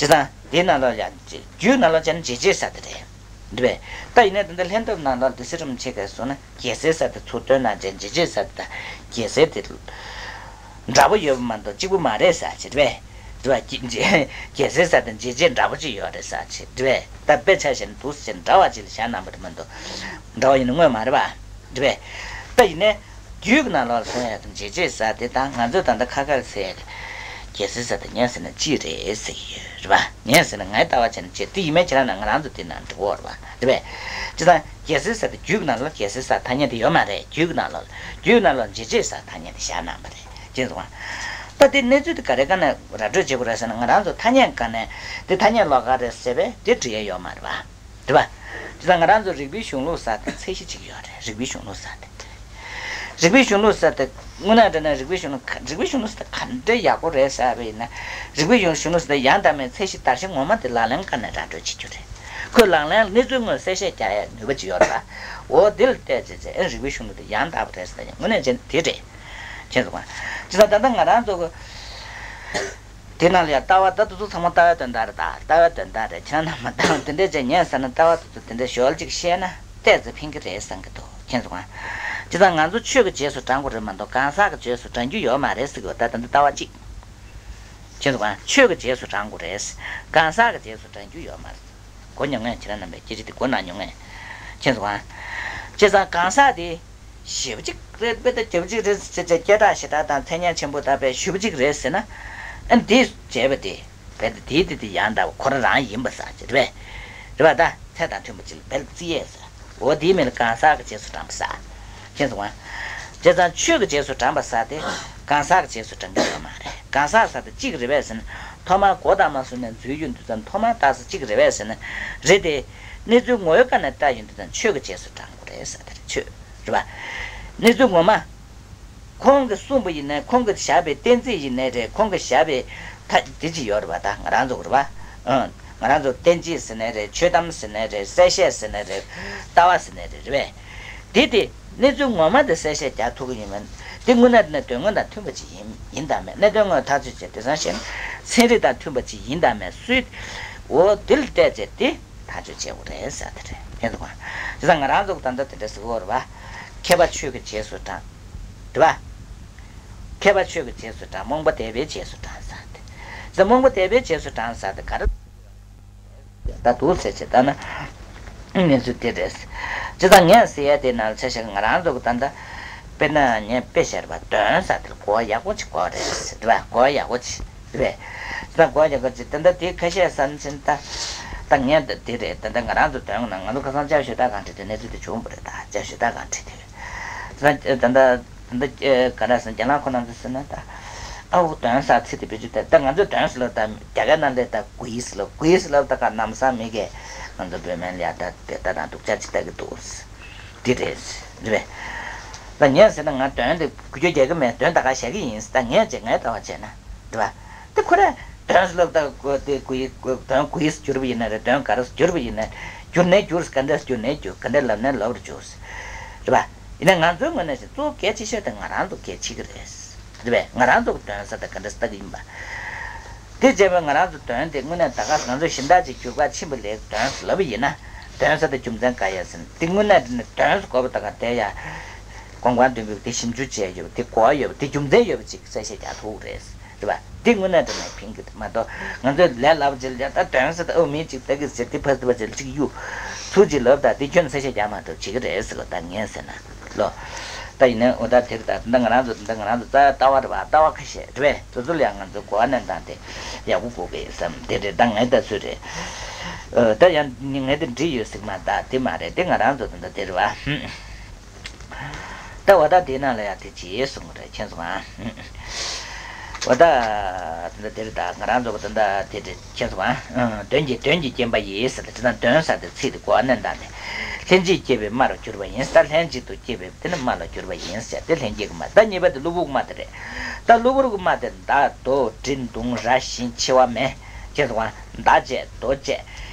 བྱས་ཙང་དེའི་ནང་ལོགས་ལ་རྒྱུད་ནང་ལོགས་བྱས་ན་འཇལ་བྱེད་ས་དེ་རེད། འདི་བས། ད་ཡིན་ན་ད་ལྟ་ལྷན་ཐབས་ནང་ལོགས་སྡེ་སྲིད་རིན་པོ་ཆེ་གིས་གསུངས་ན་རྒྱལ་སྲས་ས་དེ་ཚུར་བཏོན་གནང་བྱས། འཇལ་བྱེད་ས་དེ་དང་རྒྱལ་སྲས་དེ་འདྲ་པོ་ཡོད་པ་མ་གཏོགས་གཅིག་པུ་མ་རེད་ས་ཅིག་རེད་པས། རེད་པ། རྒྱལ་སྲས་ས་དང་འཇལ་བྱེད་འདྲ་པོ་ཅིག་ཡོད་རེད་ས་ཅིག་རེད་པས། ད་དཔེ་ཆ་བཞག་ན་འདུག་ཟེར་འདྲ་བ་ཅིག་ལ་བཞག་གནང་པ་རེད་མ་གཏོགས་འདྲ་བ་ཡིན་ན་དངོས་མ་རེད་པ། རེད་པས། ད་ཡིན་ནའི་རྒྱུད་ཀྱི་ནང་ལོགས་ལ་གསུང་ཡག་དང་འཇལ་བྱེད་ས་དེ་དང་ང་ཚོས་ད་ལྟ་ཁ་ཁ་ལ་ཟེར་ཡག་གི་རྒྱལ་སྲས་ས་དེ་ངས་ཟེར་ན་གཅིག་རེད་ཟེར་གྱི་ཡོད་རེད་པ། ངས་ཟེར་ན་ངའི་ལྟ་བ་བྱས་ན་གཅིག་དེ་ཡིན་མིན་ཁྱེད་རང་ནང་ང་རང་ཚོ་དེ་ནང་འགྲིག་གི་ཡོད་རེད་པ། རེད་པས། བྱས་ཙང་རྒྱལ་སྲས་ས་དེ་རྒྱུད་ཀྱི་ནང་ལོགས་རྒྱལ་སྲས་ས་ཐ་སྙད་དེ་ཡོད་མ་རེད། རྒྱུད་ཀྱི་ནང་ལོགས་རྒྱུད་ནང་ལོགས་འཇལ་བྱེད་ས་ཐ་སྙད་དེ་བཞག་གནང་པ་རེད། མཁྱེན་སོང་ང་། ད་དེ་གནས་ཚུལ་དེ་ག་རེ་ག་ནས་ར་སྤྲོད་བྱེད་དགོས་རེད་ཟེར་ན། ང་རང་ཚོ་ཐ་སྙད་ག་ནས་དེ་ཐ་སྙད་ལོགས་ཀ་རེད་ཟེར་བས་དེ་འགྲིག་ཡ་ཡོད་མ་རེད་པ། རེད་པ། དེ་ཙང་ང་རང་ཚོ་རིག་པའི་གཞུང་ལུགས་ས་དེ་ཚད་གཞི་གཅིག་ཡོད་རེད། རིག་པའི་གཞུང་ལུགས་ས་དེ། རིག་པའི་གཞུང་ལུགས་ས་དེ་དངོས་གནས་དྲང་གནས་རིག་པའི་གཞུང་ལུགས་ག་རིག་པའི་གཞུང་ལུགས་ས་དེ་ག་འདྲ་ཡག་པོ་རེད་ཟེར་བ་ཡིན་ན། རིག་པའི་གཞུང་གཞུང་ལུགས་ས་དེ་ཡང་དག་མའི་ཚད་གཞི་དར་ཞིང་ངོ་མ་དེ་ལག་ལེན་ག་ནས་ར་སྤྲོད་བྱེད་རྒྱུ་རེད། ཁོས་ལག་ལེན་གནས་ཚུལ་དངོས་གསལ་བཤད་རྒྱག་ཡ་ནུས་པ་ཅིག་ཡོད་རེད་པ། འོ་དེ་ལ་བལྟས་བྱས་བྱས་ཨེ་རིག་པའི་གཞུང་ལུགས་དེ་ཡང་དག་པ་རེད་ཟེར་ཡ་དངོས་གནས་བྱས་ན་དེ་རེད། མཁྱེན་སོང་ང་། བྱས་ཙང་ད་ལྟ་ང་རང་ཚོ་གི་དེ་ནང་ལ་ཡང་ལྟ་བ་ད་དེ་ཚོ་ཚང་མ་ལྟ་བའི་དོན་དག་རེད། ད་ལྟ་བའི་དོན་དག་རེད། ཁྱེད་རང་རྣམ་པ་ད་དེ་འདྲས་བྱས་ཉན་ས་ན་ལྟ་བ་དེ་ཚོ་དེ་འདྲས་ཞོལ་གཅིག་བཤད་ན་ཏོག་ཙམ་ཕན་གི་རེད་བསམ་གི་འདུག་མཁྱེན་སོང་ང་། བྱས་ཙང་ང་ཚོ་ཆོས་ཀྱི་རྗེས་སུ་འབྲང་དགོས་རེད་མ་གཏོགས་གང་ཟག་གི་རྗེས་སུ་འབྲང་རྒྱུ་ཡོད་མ་རེད་ཟེར་གི་ཡོད། ད་ད་འདི་ལྟ་བ་གཅིག་མཁྱེན་སོང་ང་། ཆོས་ཀྱི་རྗེས་སུ་འབྲང་དགོས་རེད། གང་ཟག་གི་རྗེས་སུ་འབྲང་རྒྱུ་ཡོད་མ་རེད། གོ་མྱོང་ངས། ཁྱེད་རང་རྣམ་པས་སྐད་ཆ་དེ་གོ་གནང་མྱོང་ངས། མཁྱེན་སོང་ང་། བྱས་ཙང་གང་ཟག་དེ་ཞེ་པོ་ཅིག་རེད་པས། ད་ཞེ་པོ་ཅིག་རེད་ཟེར་བྱས་སྐད་གྲགས་ཞེ་དྲག་དང་མཚན་སྙན་ཆེན་པོ་ད་པས་ཞེ་པོ་ཅིག་རེད་ཟེར་ན། ཨ་འདི་བྱས་པ་དེ་རྦད་དེ་དེའི་དེ་དེ་ཡང་དག་པ་ཁོ་རང་རང་ཡིན་པ་ས་ཅིག་རེད་པས། རེད་པ། ད་ཚད་དང་མཐུན་པ་ཅིག་ལ་རྦད་བརྩི་ཡས་ཟེར། འོ་དེའི་མིང་ལ་གང་ཟག་གི་རྗེས་སུ་འབྲང་བ་ཟེར། མཁྱེན་སོང་ང་། བྱས་ཙང་ཆོས་ཀྱི་རྗེས་སུ་འབྲང་བ་ཟེར་དེ་གང་ཟག་གི་རྗེས་སུ་འབྲང་གི་ཡོད་མ་རེད། གང་ཟག་ཟེར་དེ་གཅིག་རེད་པས་ཟེར་ན། ཐོག་མར་མགོ་དང་མ་ཟུར་ནས་འཛུལ་ཡོང་དུས་ཙམ་ཐོག་མར་བཏགས་ས་གཅིག་རེད་པས་ཟེར་ན། རེད་དེ། གནས་ཚུལ་ངོ་བོའི་སྒང་ནས་བལྟས་ཡོང་དུས་ཙམ་ཆོས་ཀྱི་རྗེས་སུ་འབྲང་དགོས་རེད་ཟེར་དེ་རེད། ཆོས། རེད་པ། གནས་ཚུལ་ངོ་མ། ཁོང་གིས་གསུངས་པ་ཡིན་ནའི་ཁོང་གིས་བཞག་པའི་གཏན་ཚིགས་ཡིན་ནའི་རེད། ཁོང་གིས་བཞག་པའི་ཐ་དེ་ཅིག་ཡོད་རེད་པ། ད་ང་རང་ཚོ་རེད་པ། ཨང་། ང་རང་ཚོ་བསྟན་བཅོས་ཟེར་ནའི་རེད། ཆོས་གཏམ་ཟེར་ནའི་རེད། གསལ་བཤད་ཟེར་ནའི་རེད། ལྟ་བ་ཟེར་ནའི་རེད། རེད་པས། དེ་དེ་གནས་ཚུལ་ངོ་མ་དེ་གསལ་བཤད་རྒྱག་ཐུབ་ཀྱི་ཡིན་མིན། དེ་དངོས་གནས་དེ་ནས་དོན་དངོས་དང་མཐུན་པ་ཅིག་ཡིན་ཡིན་དང་མེད། གནད་དོན་དངོས་ཐག་གཅོད་བྱས་དེང་སང་བཤད་ན་ཚན་རིག་དང་མཐུན་པ་ཅིག་ཡིན་དང་མེད་སུས། འོ་དེ་ལ་བལྟས་བྱས་དེ་ཐག་གཅོད་བྱེད་དགོས་རེད་ཟེར་དེ་རེད། མཁྱེན་སོང་ང་། བྱས་ཙང་ང་རང་ཚོ་གི་ད་ལྟ་དེ་འདྲ་ཟེར་གྱི་ཡོད་རེད་པ། མཁས་པ་ཆོས་ཀྱི་རྗེས་སུ་འབྲང་། རེད་པ། མཁས་པ་ཆོས་ཀྱི་རྗེས་སུ་འབྲང་། རྨོངས་པ་དད་པའི་རྗེས་སུ་འབྲང་ཟེར་དེ། བྱས་ཙང་རྨོངས་པ་དད་པའི་རྗེས་སུ་འབྲང་ཟེར་དེ་ག་རེ། ད་འདུག་ཟེར་བྱས་ལྟ་ན། གནས་ཚུལ་དེ་རེད། བྱས་ཙང་ངས་ཟེར་ཡ་དེ་ནང་ཆ་བཞག་ང་རང་ཚོ་གི་ད་ལྟ། དཔེར་ན་ངས་དཔེ་བཤད་པ་དོན་ཟེར་དེ་ལ་གོ་བ་ཡག་པོ་ཅིག་དགོས་རེད་ཟེར། རེད་པ། གོ་བ་ཡག་པོ་ཅིག་རེད་པས། ད་གོ་བ་ཡག་པོ་ཅིག་ད་ལྟ་དེ་ཁ་ཤས་བསམ་ཚུལ་ད། ད་ངས་ད་དེ་རེད། ད་ལྟ་ང་རང་ཚོ་དོན་གྱི་ནང་ང་ཚོ་ཁ་སང་ལྕགས་ཞོལ་ཏ་གང་བྲིས་དུས་གནས་ཚུལ་དེ་བྱུང་བ་རེད། ད་ལྕགས་ཞོལ་ཏ་གང་བྲིས་དུས། ད་ད་ད་ད་ག་རེ་ཟེར་རྒན་ལགས་ཁོ་རང་ཚོ་ཟེར་ན་ད། ཨ་འོ་དོན་ཟེར་ཚིག་དེ་བེད་སྤྱོད་ད། ད་ང་ཚོས་དོན་ཟེར་ལབ་ད་རྒྱ་སྐད་ནང་ལས་ད་གུས་ཟེར་ལབ། གུས་ཟེར་ལབ་ད་ག་ནམ་སང་མི་གས་ང་ཚོ་བོད་སྨན་ལ་ཡ་ད་དེ་ལྟ་དང་སྡུག་ཅག་ཅིག་ལྟ་གི་འདུག་དེ་རེད། རེད་པས། ད་ངས་ཟེར་ན་ང་དོན་དེ་འགུལ་སྐྱོད་རྒྱག་གི་མེད། དོན་ད་ག་བཤད་གི་ཡིན། ད་ངས་བྱས་ངའི་ལྟ་བ་བྱས་ན་རེད་པ། དེ་ཁོ་རང་། དོན་སློབ་དང་གོ་དེ་གོ་ཡི་དོན་གོ་ཡིས་བསྒྱུར་བ་ཡིན་ན་རེད། དོན་ག་རེ་བསྒྱུར་བ་ཡིན་ན། བསྒྱུར་ནས་བསྒྱུར། ག་འདྲ་བསྒྱུར་ནས་བསྒྱུར། ག་འདྲ་ལབ་ནས་ལབ་རུ་བསྒྱུར། རེད་པ། ཡིན་ན་ང་ཚོའི་ངོས་ནས་བཞིན་གཙོ་བོ་གལ་ཆེ་ཤོས་དེ་ང་རང་ཚོ་གལ་ཆེ་གི་རེད། རེད་པས། ང་རང་ཚོ་གི་དོན་ས་དེ་ག་འདྲ་ལྟ་གི་ཡིན་པ། དེ་བྱས་པས་ང་རང་ཚོ་དོན་དེ་དངོས་གནས་ད་ག་ང་ཚོ་གཞན་དག་ཅིག་རྒྱུག་པ་ཕྱིན་པ་ལས་དོན་ལབ་པ་ཡིན་ན། དོན་ས་དེ་རྒྱུ་མཚན་ག་ཡ་ཟིན་དེ་དངོས་གནས་དེ་ནི་དོན་ས་གོ་བ་ད་ག་དེ་ཡ། གོང་གོང་དོན་འབུག་དེ་ཞིབ་འཇུག་བྱས་ཡོད་པ་དེ་གོ་བ་ཡོད་པ་དེ་རྒྱུ་མཚན་ཡོད་པ་ཅིག་གསལ་བཤད་རྒྱག་ཐུབ་རེད། རེད་པ། འདི་དངོས་གནས་དྲང་གནས་ཕན་གྱི་མ་གཏོགས་ང་ཚོས་ལས་སླ་པོ་ཅིག་ལས་ད་དོན་ཟེར་ད་ཨོ་མི་གཅིག་ད་གི་ཟེར་དེ་ཕ་ཟེར་བ་ཅིག་གཅིག་གཡུག་ཚུར་ཅིག་ལབ་ད་དེ་ཁྱོན་གསལ་བཤད་རྒྱག་མ་ཐུབ་བྱེད་ཀྱི་རེད་ཟེར་བ་ད་ངས་ཟེར་ན་ལོ། ད་ཡིན་ནའི་འོ་ད་དེར་ད་ད་ང་རང་ཚོ་ད་ང་རང་ཚོ་རྩ་ལྟ་བ་རེད་པ། ལྟ་བ་ཁ་ཤས་རེད་པས། དེ་ཚོ་ལ་ཡང་ང་ཚོ་གོ་བ་ནན་ཏན་དེ་ཡག་པོ་གོ་གི་བསམ་དེ་རེད། ད་ངས་ད་ཚོད་རེད། ཨ་ད་ཡང་ངས་དེ་འདྲི་ཡོད་ཟེར་མ་ད་དེ་མ་རེད། དེ་ང་རང་ཚོ་ད་ད་དེ་རེད་པ། ད་འོ་ད་དེ་ནང་ལ་ཡང་དེ་བྱེད་གསུང་གི་རེད། མཁྱེན་སོང་ཨ། འོ་ད་དེ་འདྲ་དེ་རེད། ད་ང་རང་ཚོ་གི་ད་ད་དེ་རེད། མཁྱེན་སོང་ཨ། དོན་གྱི་དོན་གྱིས་བསྐྱེད་པ་ཡིས་ཟེར་ད་དེ་ན་དོན་ཟེར་དེ་ཚིག་དེ་གོ་བ་ནན་ཏན་ནས་ལྷན་ཅིག་སྐྱེས་པའི་སྨྲ་རུ་གྱུར་པ་ཡིན། ད་ལྷན་ཅིག་ཏུ་སྐྱེས་པའི་དེ་ནི་སྨྲ་རུ་གྱུར་པ་ཡིན་ཟེར་དེ་ལྷན་སྐྱེས་ཀྱི་སྨྲ། ད་གཉིས་པ་དེ་གློ་བུར་གྱི་སྨྲ་དེ་རེད། ད་གློ་བུར་གྱི་སྨྲ་དེ་མདའ་རྡོ་གྲི་མདུང་ར་ཤིང་མཆེ་བ་མེ། མཁྱེན་སོང་ཨ། མདའ་བྱས་རྡོ་བྱས།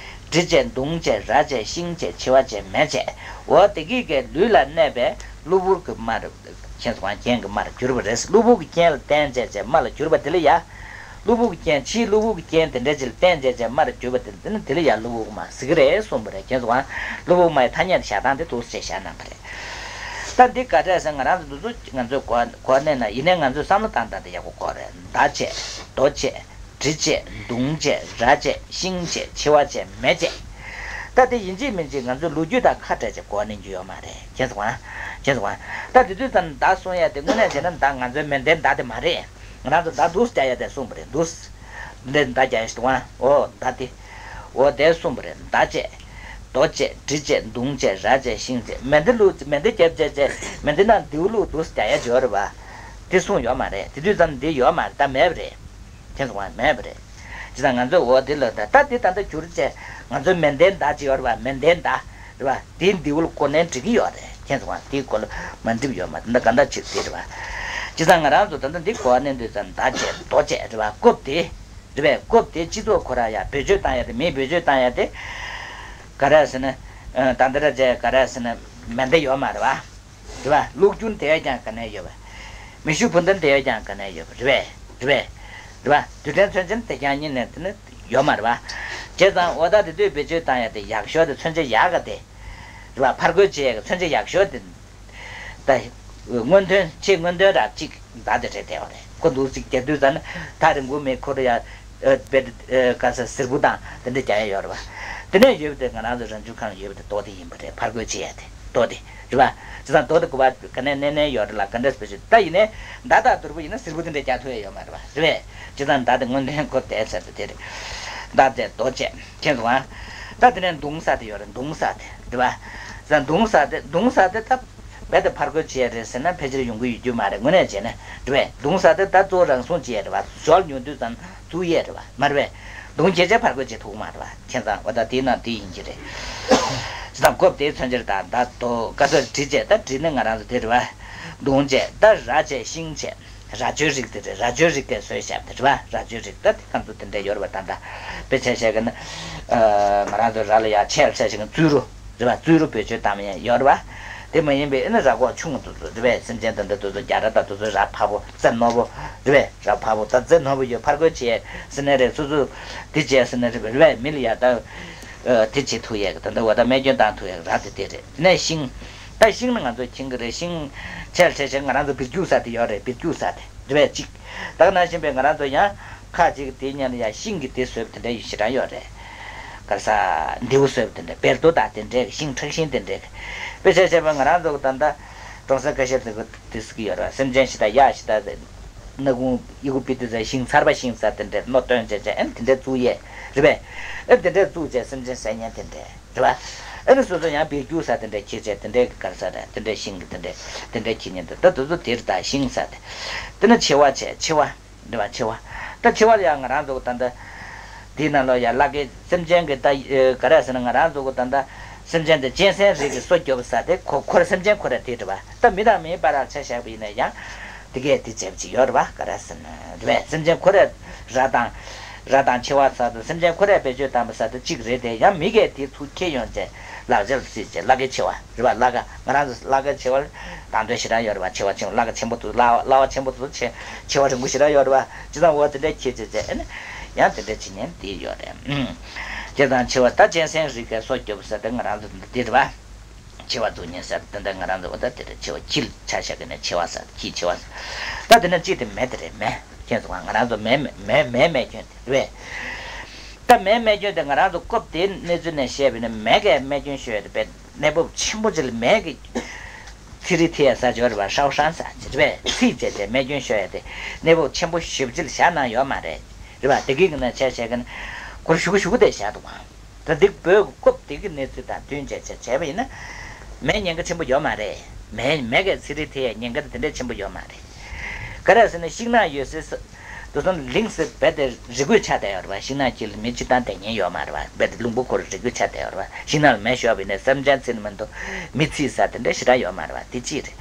གྲི་བྱས་མདུང་བྱས་ར་བྱས་ཤིང་བྱས་མཆེ་བ་བྱས་མེ་བྱས། འོ་དེ་གི་གའི་ལུས་ལ་གནས་པའི་གློ་བུར་གྱི་སྨྲ་རེད། མཁྱེན་སོང་ཨ། རྐྱེན་གྱི་སྨྲ་རུ་གྱུར་པ་རེད། གློ་བུར་གྱི་རྐྱེན་ལ་བརྟེན་བྱས་བྱས་སྨྲ་ལ་གྱུར་པ་དེ་ལ་ཡ། གློ་བུར་གྱི་རྐྱེན་ཕྱིའི་གློ་བུར་གྱི་རྐྱེན་དེ་འདྲ་ཅིག་ལ་བརྟེན་བྱས་བྱས་སྨྲ་རུ་གྱུར་པ་དེ་ལ་དེ་ནི་དེ་ལ་ཡ་གློ་བུར་གྱི་སྨྲ་ཟེར་གི་རེད་གསུངས་པ་རེད། མཁྱེན་སོང་ཨ། གློ་བུར་གྱི་སྨྲ་ཡི་ཐ་སྙད་དེ་བཞག་སྟངས་དེ་འདུག་སེ་བཞག་གནང་པ་རེད། ད་འདི་ག་འདྲ་ཟེར་ང་རང་ཚོ་འདི་ཚོ་ང་ཚོས་གོ་གོ་གནས་ན་ཡིན་ནའི་ང་ཚོས་བསམ་བློ་བཏང་སྟངས་དེ་ཡག་པོ་གོ་རེད། མདའ་བྱས་རྡོ་བྱས། གྲི་བྱས་མདུང་བྱས་ར་བྱས་ཤིང་བྱས་མཆེ་བ་བྱས་མེ་བྱས། ད་དེ་ཡིན་གཅིག་མིན་གཅིག་ང་ཚོའི་ལོ་རྒྱུས་དང་ཁ་བྲལ་བྱས་གོ་གནས་རྒྱུ་ཡོད་མ་རེད། མཁྱེན་སོང་ཨ། མཁྱེན་སོང་ཨ། ད་དེ་དུས་ཙམ་མདའ་གསུང་ཡ་དེ་དངོས་གནས་བྱས་ན་མདའ་ང་ཚོའི་མེ་མདའི་མདའ་དེ་མ་རེད། ང་རང་ཚོ་མདའ་འདུག་སེ་རྒྱག་ཡ་དེ་གསུངས་པ་རེད། འདུག་སེ། འདི་མདའ་རྒྱག་ཡ་ཞིག་འདུག་ཨ། འོ་མདའ་དེ། འོ་དེ་གསུངས་པ་རེད། མདའ་བྱས། རྡོ་བྱས་གྲི་བྱས་མདུང་བྱས་ར་བྱས་ཤིང་བྱས་མེ་མདའ་བླུགས་མེ་མདའ་རྒྱབ་བྱས་བྱས་མེ་མདའི་ནང་མདེའུ་བླུགས་འདུག་སེ་རྒྱག་ཡ་ཅིག་ཡོད་རེད་པ། དེ་གསུངས་ཡོད་མ་རེད། དེ་དུས་ཙམ་འདི་ཡོད་མ་རེད། ད་མེད་པ་རེད། མཁྱེན་སོང་ཨ། མེད་པ་རེད། བྱས་ཙང་ང་ཚོས་འོ་དེ་ལ་ད་ད་དེ་ད་ལྟ་གྱུར་བྱས་ང་ཚོའི་མེ་མདའི་མདའ་ཅིག་ཡོད་རེད་པ། མེ་མདའི་མདའ་རེད་པ། དེའི་མདེའུ་ལ་གོ་ནས་འགྲིག་གི་ཡོད་རེད། མཁྱེན་སོང་ཨ། དེའི་སྐོར་ལ་མ་འགྲིག་ཡོད་མ་རེད། ད་ག་འདྲ་ཅིག་དེ་རེད་པ། བྱས་ཙང་ང་རང་ཚོ་ད་ལྟ་འདི་གོ་བ་ནས་འདོད་ཙམ་མདའ་བྱས་རྡོ་བྱས་རེད་པ། རྐུབ་དེ་རེད་པས། རྐུབ་དེ་སྤྱི་ཚོགས་ཁོ་རང་ཡ་བེད་སྤྱོད་བཏང་ཡ་དེ་མིས་བེད་སྤྱོད་བཏང་ཡ་དེ་ག་རེ་ཟེར་ན། ད་ལྟ་ར་བྱས་ག་རེ་ཟེར་ན་མེ་མདའ་ཡོད་མ་རེད་པ། རེད་པ། གློག་རྒྱུན་དེ་ཡང་ཀྱང་ག་ནས་ཡོད་པ། མེ་ཤུགས་འཕུར་མདའ་དེ་ཡང་ཀྱང་ག་ནས་ཡོད་པ། རེད་པས། རེད་པས། རེད་པ། རྡུལ་ཕྲན་མཚོན་ཆ་དེ་ཀྱང་གཉིས་ནས་དེ་ནི་ཡོད་མ་རེད་པ། བྱས་ཙང་འོ་ད་དེ་དུས་བེད་སྤྱོད་བཏང་ཡ་དེ་ཡག་ཤོས་དེ་མཚོན་ཆ་ཡག་ག་དེ། རེད་པ། ཕར་རྒོལ་བྱེད་ཡ་གི་མཚོན་ཆ་ཡག་ཤོས་དེ། ད། སྔོན་ཐོན་ཆེས་སྔོན་ཐོན་རབ་གཅིག་མདའ་དེ་རེད་དེ་བ་རེད། ཁོ་འདུག་ཅིག་རྒྱག་དུས་ཙམ་ན་ཐག་རིང་པོ་མེད། ཁོ་རེ་ཡ། ཨ་བེད་ཨ་ག་ས་སིར་བུ་དང་དེ་འདྲ་རྒྱག་ཡ་ཡོད་རེད་པ། དེ་ནས་ཡོད་པ་དེ་ང་རང་ཚོ་རང་བྱུང་ཁམས་ཡོད་པ་དེ་རྡོ་དེ་ཡིན་པ་རེད། ཕར་རྒོལ་བྱེད་ཡ་དེ་རྡོ་དེ་རེད་པ། བྱས་ཙང་རྡོ་དེ་གོ་བ་ག་ནས་ནས་ནས་ཡོད་རེད་ལ་ག་འདྲ་སྤེལ་ཆུ་ད་ཡིན་ནའི་མདའ་དང་དུར་བུ་ཡིན་ན་སིར་བུ་དེ་འདྲ་རྒྱག་ཐུབ་ཡ་ཡོད་མ་རེད་པ། རེད་པས། བྱས་ཙང་མདའ་དེ་སྔོན་ཐོན་ཁོ་དེ་ཟེར་དེ་དེ་རེད། མདའ་དེ་རྡོ་བྱས་མཁྱེན་སོང་ཨ། ད་དེ་ནས་མདུང་ས་དེ་ཡོད་རེད། མདུང་ས་དེ་རེད་པ། བྱས་ཙང་མདུང་ས་དེ་མདུང་ས་དེ་ད། རྦད་དེ་ཕར་རྒོལ་བྱེད་ཡས་རེད་ཟེར་ན་ཕལ་ཆེར་ཡོང་གི་ཡོད་རྒྱུ་མ་རེད། དངོས་གནས་བྱས་ན་རེད་པས། མདུང་ས་དེ་ད་གཙོ་བོ་རང་སྲུང་བྱེད་ཡས་རེད་པ། ཞོལ་ཉོ་དུས་ཙམ་བཙུགས་ཡས་རེད་པ། མ་རེད་པས། མདུང་རྒྱལ་ཆེ་ཕར་རྒོལ་བྱེད་ཐུབ་མ་རེད་པ། བྱས་ཙང་འོ་ད་དེའི་ནང་དེ་ཡིན་གྱི་རེད། བྱས་ཙང་རྐུབ་དེའི་མཚོན་ཆ་རེད། ད་ད་དོ་ག་ཚོད་གྲི་བྱས་ད་གྲི་ནི་ང་རང་ཚོ་དེ་རེད་པ། མདུང་བྱས་ད་ར་བྱས་ཤིང་བྱས། རྭ་ཅོའི་རིགས་དེ་རེད། རྭ་ཅོའི་རིགས་དེ་བཟོས་བཞག་དེ་རེད་པ། རྭ་ཅོའི་རིགས་ད་དེ་ཁམས་ཚོ་དེ་འདྲ་ཡོད་རེད་པ། ད་ད་དཔེ་ཆ་བཤད་གི་ན། ཨ་ང་རང་ཚོ་རྭ་ལ་ཡ་ཆེ་ལ་ཆེ་ཞིག་གི་བཙུན་རུ་རེད་པ། བཙུན་རུ་བེད་སྤྱོད་བཏང་ཡ་ཡོད་རེད་པ། དེ་མ་ཡིན་པའི་ཨེ་ནི་རྭ་ཀོག་ཆུང་ངུ་དེ་ཚོ་རེད་པས། སེམས་ཅན་དེ་འདྲ་དེ་ཚོ་རྒྱ་རྭ་དང་དེ་ཚོ་རྭ་ཕར་པོ་རྩེ་རྣོ་པོ་རེད་པས། རྭ་ཕར་པོ་ད་རྩེ་རྣོ་པོ་ཡོད། ཕར་རྒོལ་བྱེད་ཟེར་ནའི་རེད། སོ་སོ་དེ་བྱས་ཟེར་ནའི་རེད་པས། རེད་པས། མི་ལ་ཡ་ད་ཨ་དེ་བྱེད་ཐུབ་ཡས་གི་ད་ལྟ་འོ་ད་རྨས་སྐྱོན་བཏང་ཐུབ་ཡས་གི་རྭ་དེ་དེ་རེད། དེ་ནས་ཤིང་། ད་ཤིང་ནི་ང་ཚོ་མཁྱེན་གི་རེད། ཤིང་ཆེ་ལ་ཆེ་ཆེ་ང་རང་ཚོ་བེར་རྒྱུག་ས་དེ་ཡོད་རེད། བེར་རྒྱུག་ས་དེ་རེད་པས་གཅིག་ད་ག་ནང་བཞིན་པའི་ང་རང་ཚོ་ཡང་ཁ་ཅིག་དེའི་མཉམ་ལ་ཡང་ཤིང་གི་དེ་བཟོས་པ་དེ་འདྲ་ཡི་ཞེ་དྲག་ཡོད་རེད། ག་རེ་ཟ། མདེའུ་བཟོས་པ་དེ་འདྲ། བེར་རྡོ་དང་དེ་འདྲའི་ཤིང་ཁྲག་ཤིང་དེ་འདྲའི། དཔེ་ཆ་བཤད་པ་ང་རང་ཚོ་གི་ད་ལྟ་ཀྲོང་གསར་ཁ་ཤས་དེ་གི་དེ་ཟེར་གི་ཡོད་རེད། སེམས་ཅན་ཞིག་དང་གཡག་ཞིག་དང་སྣ་ཁུང་ཨི་ཁུ་པི་ཏི་ཟེར་ཤིང་ཚར་པ་ཤིང་ཟ་དེ་འདྲའི་རྣོ་སྟོན་བྱས་བྱས་ཨེ་ནི་དེ་འདྲའི་བཙུགས་ཡས་རེད་པས། ཨེ་དེ་འདྲའི་བཙུགས་བྱས་སེམས་ཅན་ཟ་ཉན་དེ་འདྲའི། རེད་པ། ཨ་ནི་སོ་སོ་ཡང་བེར་རྒྱུག་ས་དེ་འདྲ་ཁྱེར་བྱས་དེ་འདྲའི་ག་རེ་ཟ་རེད། དེ་འདྲའི་ཤིང་གི་དེ་འདྲའི་དེ་འདྲའི་ཁྱེར་ཉན་དེ་ད་དེ་ཚོ་དེ་རེད། ད་ཤིང་ཟ་དེ། དེ་ནི་མཆེ་བ་བྱས་མཆེ་བ། རེད་པ། མཆེ་བ། ད་མཆེ་བ་ལ་ཡང་ང་རང་ཚོ་གི་ད་ལྟ་དེའི་ནང་ལོགས་ཡ་བླ་གའི་སེམས་ཅན་གི་ད་ག་རེ་ཟེར་ན་ང་རང་ཚོ་གི་ད་ལྟ་སེམས་ཅན་དེ་གཅན་གཟན་རིགས་ཀྱི་སོ་སྐྱོབ་ས་དེ་ཁོ་ཁོ་ར་སེམས་ཅན་ཁོ་ར་དེ་རེད་པ། ད་མི་དང་མིའི་བར་ལ་ཆ་བཞག་པ་ཡིན་ན་ཡང་དེ་གས་དེ་བྱས་པ་ཅིག་ཡོད་རེད་པ། ག་རེ་ཟེར་ན་རེད་པས། སེམས་ཅན་ཁོ་ར་ར་དང་ ར་དང་མཆེ་བ་ཟེར་དུས་སེམས་ཅན་ཁོ་རས་བེད་སྤྱོད་བཏང་བ་ཟེར་དུས་གཅིག་རེད་དེ། ཡང་མི་གིས་དེ་ཚུར་ཁྱེར་ཡོང་བྱས་ལག་ཆ་ལ་བརྩིས་བྱས་བླ་གའི་མཆེ་བ་རེད་པ། བླ་ག་ང་རང་ཚོ་བླ་གའི་མཆེ་བ་ལ་དང་དོད་ཞེ་དྲག་ཡོད་རེད་པ། མཆེ་བ་ཆེན་པོ་བླ་ག་ཆེན་པོ་ཚོ་བླ་བ་བླ་བ་ཆེན་པོ་ཚོ་མཆེ་མཆེ་བ་རིང་པོ་ཞེ་དྲག་ཡོད་རེད་པ། བྱས་ཙང་འོ་དེ་འདྲས་ཁྱེར་བྱས་བྱས་ཨ་ནི་ཡང་དེ་འདྲས་བྱེད་མཁན་དེ་ཡོད་རེད། ཨུམ། བྱས་ཙང་མཆེ་བ་ད་གཅན་གཟན་རིགས་ཀྱི་སོ་སྐྱོབ་ཟེར་དེ་ང་རང་ཚོ་འདི་རེད་པ། མཆེ་བ་འཛུགས་མཁན་ཟེར་དེ་འདྲ་ང་རང་ཚོ་འོ་ད་དེ་འདྲ་མཆེ་བ་ཁྱི་ལ་ཆ་བཞག་གི་ནས་མཆེ་བ་ཟེར། ཁྱི་མཆེ་བ་ཟེར། ད་དེ་ནས་གཅིག་དེ་མེ་དེ་རེད། མེ་ཁྱེད་ཚོ་ང་རང་ཚོ་མེ་མེ་མེ་མེ་མེ་སྐྱོན་དེ་རེད་པས། ད་མེ་མེ་སྐྱོན་དེ་ང་རང་ཚོ་སྐབས་དེའི་གནས་ཚུལ་ནས་བཤད་པ་ཡིན་ན་མེ་གས་རྨས་སྐྱོན་ཤོར་ཡ་དེ་དཔེ་གནས་བབ་ཆེན་པོ་ཅིག་ལ་མེ་གི་ཚིག་རིས་ཐེ་ཡ་ས་ཅིག་ཡོད་རེད་པ། ཧྲའོ་ཧྲན་ཟེར་ཅིག་རེད་པས། ཚིག་བཅད་བྱས་རྨས་སྐྱོན་ཤོར་ཡ་དེ་གནས་བབ་ཆེན་པོ་ཞེ་པོ་ཅིག་ལ་བཞག་གནང་ཡོད་མ་རེད། རེད་པ། དེ་གི་ནང་ཆ་བཞག་གི་ན་སྒོར་ཞུ་གི་ཞུ་གི་དེ་བཞག་འདུག་ག་ད་འདི་བོད་ཀྱི་སྐབས་དེ་གི་གནས་ཚུལ་དང་བསྟུན་བྱས་བྱས་བྱས་པ་ཡིན་ན། མེ་ཉེན་ཁ་ཆེན་པོ་ཡོད་མ་རེད། མེ་མེ་གས་ཚིག་རིས་ཐེ་ཡས་ཉེན་ཁ་དེ་འདྲས་ཆེན་པོ་ཡོད་མ་རེད། ག་རེ་ཟེར་ན་ཤིང་ནགས་ཡོད་སའི་ས་དེ་ཚོ་ལིང་སེ་རྦད་དེ་རི་རྒོད་ཆགས་བསྡད་ཡོད་རེད་པ། ཤིང་ནགས་དཀྱིལ་ལ་མི་སྤྱིར་བཏང་བསྡད་མཁན་ཡོད་མ་རེད་པ། རྦད་དེ་ལུང་པ་ཁོ་ར་རི་རྒོད་ཆགས་བསྡད་ཡོད་རེད་པ། ཤིང་ནགས་ལ་མེ་ཤོར་བ་ཡིན་ན་སེམས་ཅན་ཚེ་ནི་མི་འདུག་མི་ཚེ་ས་དེ་འདྲས་ཞེ་དྲག་ཡོད་མ་རེད་པ། དེ་གཅིག་རེད།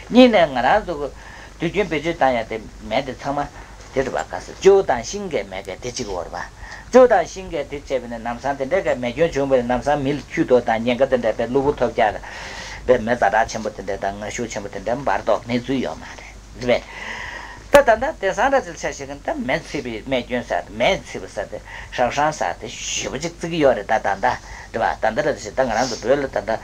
གཉིས་ནས་ང་རང་ཚོ་གི་དུས་རྒྱུན་བེད་སྤྱོད་བཏང་ཡ་དེ་མེ་དེ་ཚང་མ་དེ་རེད་པ། ག་ས་ཅོག་དང་ཤིང་གི་མེ་གི་དེ་གཅིག་ཡོད་རེད་པ། ཅོག་དང་ཤིང་གི་དེ་བྱས་པ་ཡིན་ན་ལམ་སང་དེ་འདྲས་གི་མེ་སྐྱོན་བྱུང་བ་ཡིན་ན་ལམ་སང་མི་ལ་འཁྱུད་དོ་དང་ཉེན་ཁ་དེ་འདྲས་པའི་གློ་བུར་ཐོལ་རྒྱག་གི་པའི་མེ་ཛ་དྲག་ཆེན་པོ་དེ་འདྲས་དང་ངར་ཤུགས་ཆེན་པོ་དེ་འདྲས་འབར་དོགས་གནས་ཚུལ་ཡོད་མ་རེད། རེད་པས། ད་ད་ལྟ་དེང་སང་འདྲ་ཚིག་ཆ་བཞག་གི་ད་མེ་ཚིག་པའི་རྨས་སྐྱོན་ཟེར། མེ་ཚིག་པ་ཟེར་དེ་ཧྲང་ཧྲང་ཟེར་དེ་ཞེ་པོ་ཅིག་བརྩི་གི་ཡོད་རེད། ད་ད་ད་རེད་པ། ད་ད་རེད་ཟེར། ད་ང་རང་ཚོ་བོད་ལ་ད་ད་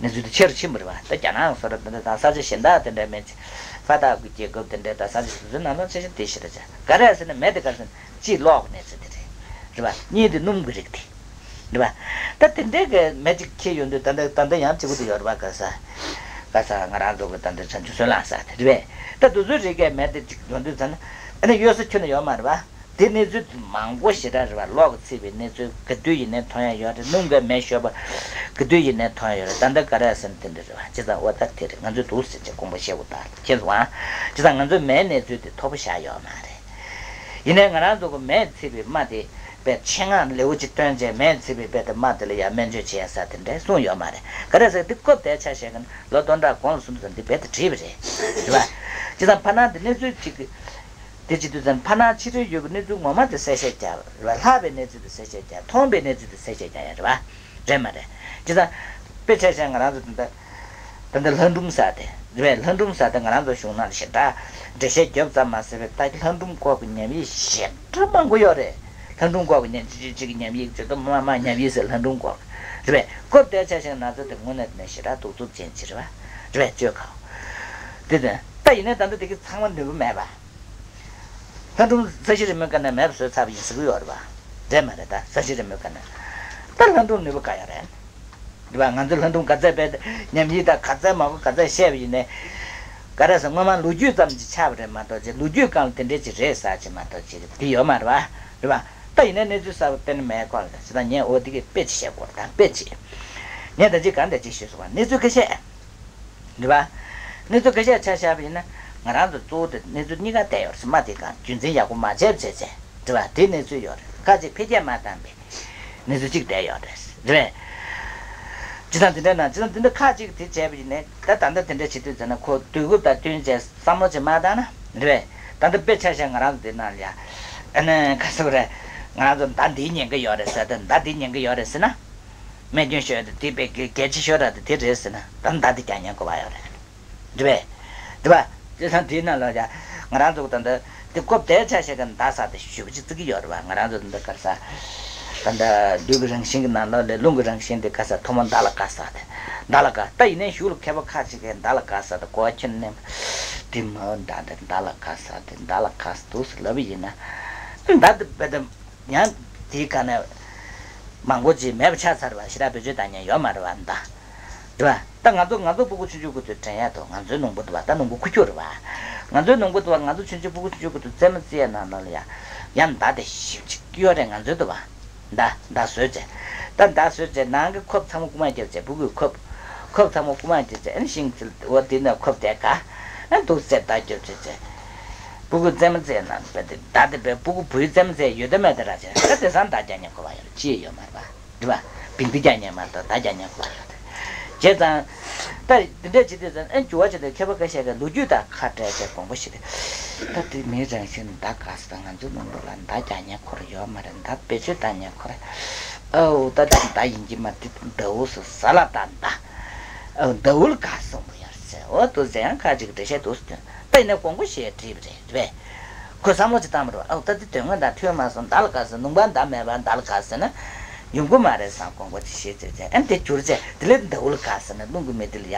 གནས་ཚུལ་དེ་ཆེ་རུ་ཕྱིན་པ་རེད་པ། ད་རྒྱ་ནག་སོགས་ར་ད་ད་ས་ཆ་གཞན་དག་དེ་འདྲ་མེད་ཅིག་ཕ་ཏག་གི་རྒྱལ་ཁབ་དེ་འདྲའི་ད་ས་ཆ་སོ་སོའི་ནང་ལོགས་ཆ་ཤས་དེ་ཞེ་དྲག་ཆགས། ག་རེ་ཟེར་ན་མེ་དེ་ག་རེ་ཟེར་ན་གཅིག་གློག་གི་གནས་ཚུལ་དེ་རེད། རེད་པ། གཉིས་དེ་སྣུམ་གི་རིགས་དེ། རེད་པ། ད་དེ་འདྲའི་གི་མེ་གཅིག་ཁྱེར་ཡོང་དུས་ད་ལྟ་ད་ལྟ་ཡང་གཅིག་པུ་དེ་ཡོད་རེད་པ། ག་ས་ག་ས་ང་རང་ཚོ་གི་ད་ལྟ་བྱང་ཆུབ་སོལ་རླངས་ཟེར་དེ་རེད་པས། ད་དེ་ཚོའི་རིགས་གི་མེ་དེ་གཅིག་ཡོང་དུས་ཙམ་ན་ཨ་ནི་གཡུལ་ས་ཁྱོན་ནས་ཡོད་མ་རེད་པ། དེ་གནས་ཚུལ་མང་པོ་ཞེ་དྲག་རེད་པ། གློག་གིས་ཚིག་པའི་གནས་ཚུལ་ག་དུས་ཡིན་ནའི་མཐོང་ཡ་ཡོད་རེད། སྣུམ་གིས་མེ་ཤོར་བ་ག་དུས་ཡིན་ནའི་མཐོང་ཡ་ཡོད་རེད། ད་ལྟ་ག་རེ་ཟེར་ན་དེ་འདྲ་རེད་པ། བྱས་ཙང་འོ་ད་དེ་རེད། ང་ཚོས་འདུག་ཟེར་བྱས་དགོངས་པ་བཞེས་དགོས། ད་མཁྱེན་སོང་ཨ། བྱས་ཙང་ང་ཚོའི་མེའི་གནས་ཚུལ་དེ་མཐོ་པོ་བཞག་ཡོད་མ་རེད། ཡིན་ནའི་ང་རང་ཚོ་གི་མེས་ཚིག་པའི་རྨ་དེ་དཔེ་ཆེད་མངགས་ལེའུ་གཅིག་བཏོན་བྱས་མེས་ཚིག་པའི་དཔེ་དེ་རྨ་དེ་ལ་ཡང་སྨན་བཅོས་བྱེད་ས་དེ་འདྲ་གསུངས་ཡོད་མ་རེད། ག་རེ་ཟེར་འདི་སྐབས་དེའི་ཆ་བཞག་གི་ན་ལོ་སྟོང་ཕྲག་གོང་ལ་སོང་དུས་ཙམ་འདི་རྦད་དེ་བྲིས་པ་རེད། རེད་པ། བྱས་ཙང་ཕ་ནང་དེ་གནས་ཚུལ་གཅིག་གི་དེ་བྱེད་དུས་ཙམ་ཕ་ནང་ཕྱི་རོལ་ཡུལ་གྱི་གནས་ཚུལ་ངོ་མ་དེ་གསལ་བཤད་རྒྱག་རེད་པ། ལྷག་པའི་གནས་ཚུལ་དེ་གསལ་བཤད་རྒྱག་མཐོང་པའི་གནས་ཚུལ་དེ་གསལ་བཤད་རྒྱག་ཡ་རེད་པ། རེད་མ་རེད། བྱས་ཙང་། དཔེ་ཆ་བཞག་ང་རང་ཚོ་ད་ལྟ་ད་ལྟ་ལྷ་སྒྲུང་ཟེར་དེ་རེད་པས། ལྷ་སྒྲུང་ཟེར་དེ་ང་རང་ཚོ་གཞུང་ནང་ཞེ་དྲག་འགྲེལ་བཤད་རྒྱབ་ཙམ་མ་ཟད་པའི་ད་ལྷ་སྒྲུང་སྐོར་གྱི་ཉམས་ཡིག་ཞེ་དྲག་མང་པོ་ཡོད་རེད། ལྷ་སྒྲུང་སྐོར་གྱི་ཉམས་གཅིག་གཅིག་གི་ཉམས་ཡིག་བརྗོད་དོ་མ་མ་ཉམས་ཡིག་ཟེར་ལྷ་སྒྲུང་སྐོར་གྱི་རེད་པས། སྐབས་དེ་ཆ་བཞག་ང་ཚོ་དེ་དངོས་གནས་དེ་ནས་ཞེ་དྲག་གདུག་རྩུབ་ཅན་ཅིག་རེད་པ། རེད་པས་བཅོས་ཁ། དེ་དོན་ད་ཡིན་ནའི་ད་ལྟ་དེ་གི་ཚང་མ་ནུས་པ་མེད་པ། ལྷ་སྒྲུང་ས་གཞི་རི་མོའི་སྐབས་ནས་མེད་པ་བཟོས་ཚར་བ་ཡིན་ཟེར་གི་ཡོད་རེད་པ། རེད་མ་རེད། ད་ས་གཞི་རི་མོའི་སྐབས་ནས་ད་ལྷ་སྒྲུང་ནུས་པ་ག་ཡོད་རེད། རེད་པ། ང་ཚོ་ལྷ་སྒྲུང་ག་ཚད་དཔེ་ཉམས་ཡིག་དང་ག་ཚད་མང་པོ་ག་ཚད་བཤད་པ་ཡིན་ནའི། ག་རེ་ཟེར་སྔོན་མ་ལོ་རྒྱུས་ཙམ་ཅིག་ཆགས་པ་རེད་མ་གཏོགས་ཅིག་ལོ་རྒྱུས་སྒང་ལ་དེ་འདྲས་ཅིག་རེད་ཟེར་ཅིག་མ་གཏོགས་ཅིག་དེ་ཡོད་མ་རེད་པ། རེད་པ། ད་ཡིན་ནའི་གནས་ཚུལ་གསར་པ་གཏན་ནས་མེད་སྐོར་ལ་ད་ངས་འོ་དེ་གི་དཔེ་ཅིག་བཤད་དགོས་རེད། ད་དཔེ་ཅིག་ངས་ད་ཅིག་གང་འདྲ་ཅིག་ཞུས་སོང་བ། གནས་ཚུལ་ཁ་ཤས། རེད་པ། གནས་ཚུལ་ཁ་ཤས་ཆ་བཞག་པ་ཡིན་ན་ང་རང་ཚོ་གཙོ་བོ་དེ་གནས་ཚུལ་གཉིས་ཀ་བསྡད་ཡོད་རེད། རྨ་དེ་གང་རྒྱུན་འཛིན་ཡག་པོ་མ་བྱས་པ་བྱས་བྱས་རེད་པ། དེ་གནས་ཚུལ་ཡོད་རེད། ཁ་ཅིག་འཕེལ་རྒྱས་མ་བཏང་པའི་གནས་ཚུལ་གཅིག་བསྡད་ཡོད་རེད། རེད་པས། སྤྱིར་བཏང་དེ་འདྲ་ན་སྤྱིར་བཏང་དེ་འདྲ་ཁ་ཅིག་དེ་བྱས་པ་ཡིན་ནའི་ད་ད་ལྟ་དེ་འདྲ་བྱེད་དུས་ཙམ་ན་ཁོ་དུས་སྐབས་དང་བསྟུན་བྱས་བསམ་བློ་ཅིག་མ་བཏང་ན་རེད་པས། ད་ལྟ་དཔེ་ཆ་བཞག་ང་རང་ཚོ་དེ་ནང་ལ་ཡ་ཨ་ནི་ག་ཟེར་དགོས་རེད། ང་རང་ཚོ་མདའ་འདིའི་ཉེན་ཁ་ཡོད་རེད་ཟེར་ད་མདའ་འདིའི་ཉེན་ཁ་ཡོད་རེད་ཟེར་ན། རྨས་སྐྱོན་ཤོར་ཡ་དེ་དེ་དཔེ་གལ་གལ་ཆེ་ཤོས་ར་དེ་དེ་རེད་ཟེར་ན་ད་མདའ་དེ་རྒྱག་ཉེན་ཁ་ཡོད་རེད། རེད་པས། རེད་པ། དེ་དང་དེའི་ནང་ལ་ཡ་ང་རང་ཚོ་ད་ལྟ་དེ་སྐབས་དེའི་ཆ་བཞག་གི་མདའ་ཟེར་དེ་ཞེ་པོ་ཅིག་བརྩི་གི་ཡོད་རེད་པ། ང་རང་ཚོ་ད་ལྟ་ག་རེ་ཟེར། ད་ལྟ་ལུས་ཀྱི་རང་བཞིན་གྱི་ནང་ལོགས་ལས་རླུང་གི་རང་བཞིན་དེ་ག་རེ་ཟེར་ཐོག་མར་མདའ་ལ་དགའ་ཟེར་དེ། མདའ་ལ་དགའ། ད་ཡིན་ནའི་གཞུག་ལ་མཁས་པ་ཁ་ཅིག་གིས་མདའ་ལ་དགའ་ཟེར་དེ་གོ་བ་ཁྱོན་ནས་དེ་མ་འདྲ་དེ་མདའ་ལ་དགའ་ཟེར་དེ་མདའ་ལ་དགའ་འདུག་ཟེར་ལབ་པ་ཡིན་ན། མདའ་དེ་དཔེ་དེ། ཡང་དེའི་སྒང་ནས་མང་པོ་ཅིག་མེད་པ་ཆགས་ཚར་བ་ཞེ་དྲག་བེད་སྤྱོད་བཏང་མཁན་ཡོད་མ་རེད་པ། མདའ་རེད་པ། ད་ང་ཚོ་ང་ཚོ་སྤུ་གུ་ཆུང་ཆུང་གི་དུས་དྲན་ཡ་དང་ང་ཚོའི་ནོར་བུ་དུ་བ་ད་ནོར་བུ་ཁུ་ཁྱུ་རེད་པ། ང་ཚོའི་ནོར་བུ་དུ་བ་ང་ཚོ་ཆུང་ཆུང་སྤུ་གུ་ཆུང་ཆུང་གི་དུས་རྩེད་མོ་རྩེ་ཡ་ནང་ལོགས་ལ་ཡ་ཡང་མདའ་དེ་ཞིབ་ཅིག་གཡོ་རེད་ང་ཚོའི་དུ་བ། མདའ་མདའ་བཟོས་བྱས། ད་མདའ་བཟོས་བྱས་ནང་གི་ཁོབ་ཚང་མ་རྐུ་མ་རྒྱབ་བྱས་སྤུ་གུའི་ཁོབ། ཁོབ་ཚང་མ་རྐུ་མ་རྒྱབ་བྱས་ཨ་ནི་ཤིང་འོ་དེ་ནས་ཁོབ་དེ་ག་ཨ་འདུག་ཟེར་མདའ་རྒྱབ་བྱས་བྱས། སྤུ་གུ་རྩེད་མོ་རྩེ་ན་བས་ཏེ་མདའ་དེ་བས་སྤུ་གུ་བུའི་རྩེད་མོ་རྩེ་ཡོད་དེ་མེད་དེ་ར་བྱས་ད་དེང་སང་མདའ་རྒྱག་མཁན་ཁོ་པ་ཡོད་རེད། ཅི་ཡོད་མ་རེད་པ། རེད་པ། བིང་འདི་རྒྱག་མཁན་མ་གཏོགས་མདའ་རྒྱག་མཁན་ཁོ་པ་ཡོད་རེད། བྱས་ཙང་ ད་འདི་འདྲ་བྱེད་དུས་ཙང་ཨེ་འགྱུར་བ་བྱེད་དུས་མཁས་པ་འགའ་ཤས་ཀྱིས་ལོ་རྒྱུས་དང་ཁ་བྲལ་བྱས་དགོངས་པ་བཞེས་ཏེ། ད་དེ་མིའི་རང་བཞིན་མདའ་དགའ་ས་དང་ང་ཚོའི་ནང་ལོགས་ལ་མདའ་རྒྱག་མཁན་ཁོ་རང་ཡོད་མ་རེད། མདའ་བེད་སྤྱོད་བཏང་མཁན་ཁོ་རང་། ཨོ་ད་ད་མདའ་ཡིན་གྱི་མ་རེད། མདའ་འུ་སུ་ཟ་ལ་ད་མདའ། ཨོ་མདའ་འུ་ལ་དགའ་སོང་བ་ཡར་ཟེར། འོ་དུ་ཟེར་ཡང་ཁ་ཅིག་འགྲེལ་བཤད་འདུག་སེ་སྟོན། ད་ཡིན་ན་དགོངས་པ་བཞེས་བྲིས་པ་རེད་རེད་པས། ཁོས་བསམ་བློ་ཅིག་བཏང་བ་རེད་པ། ཨོ་ད་འདི་དོན་དངོས་དང་མཐུན་མ་སོང་། མདའ་ལ་དགའ་ཟེར། ལུང་པ་མདའ་མེད་པ་མདའ་ལ་དགའ་ཟེར་ན་ཡོང་གི་མ་རེད་བསམ། དགོངས་པ་ཅིག་བཞེས་བྱས་བྱས་ཨ་ནི་དེ་བསྒྱུར་བྱས་དེ་ལས་མདའ་འུ་ལ་དགའ་ཟེར་ན་རླུང་གི་མི་དེ་ལ་ཡ་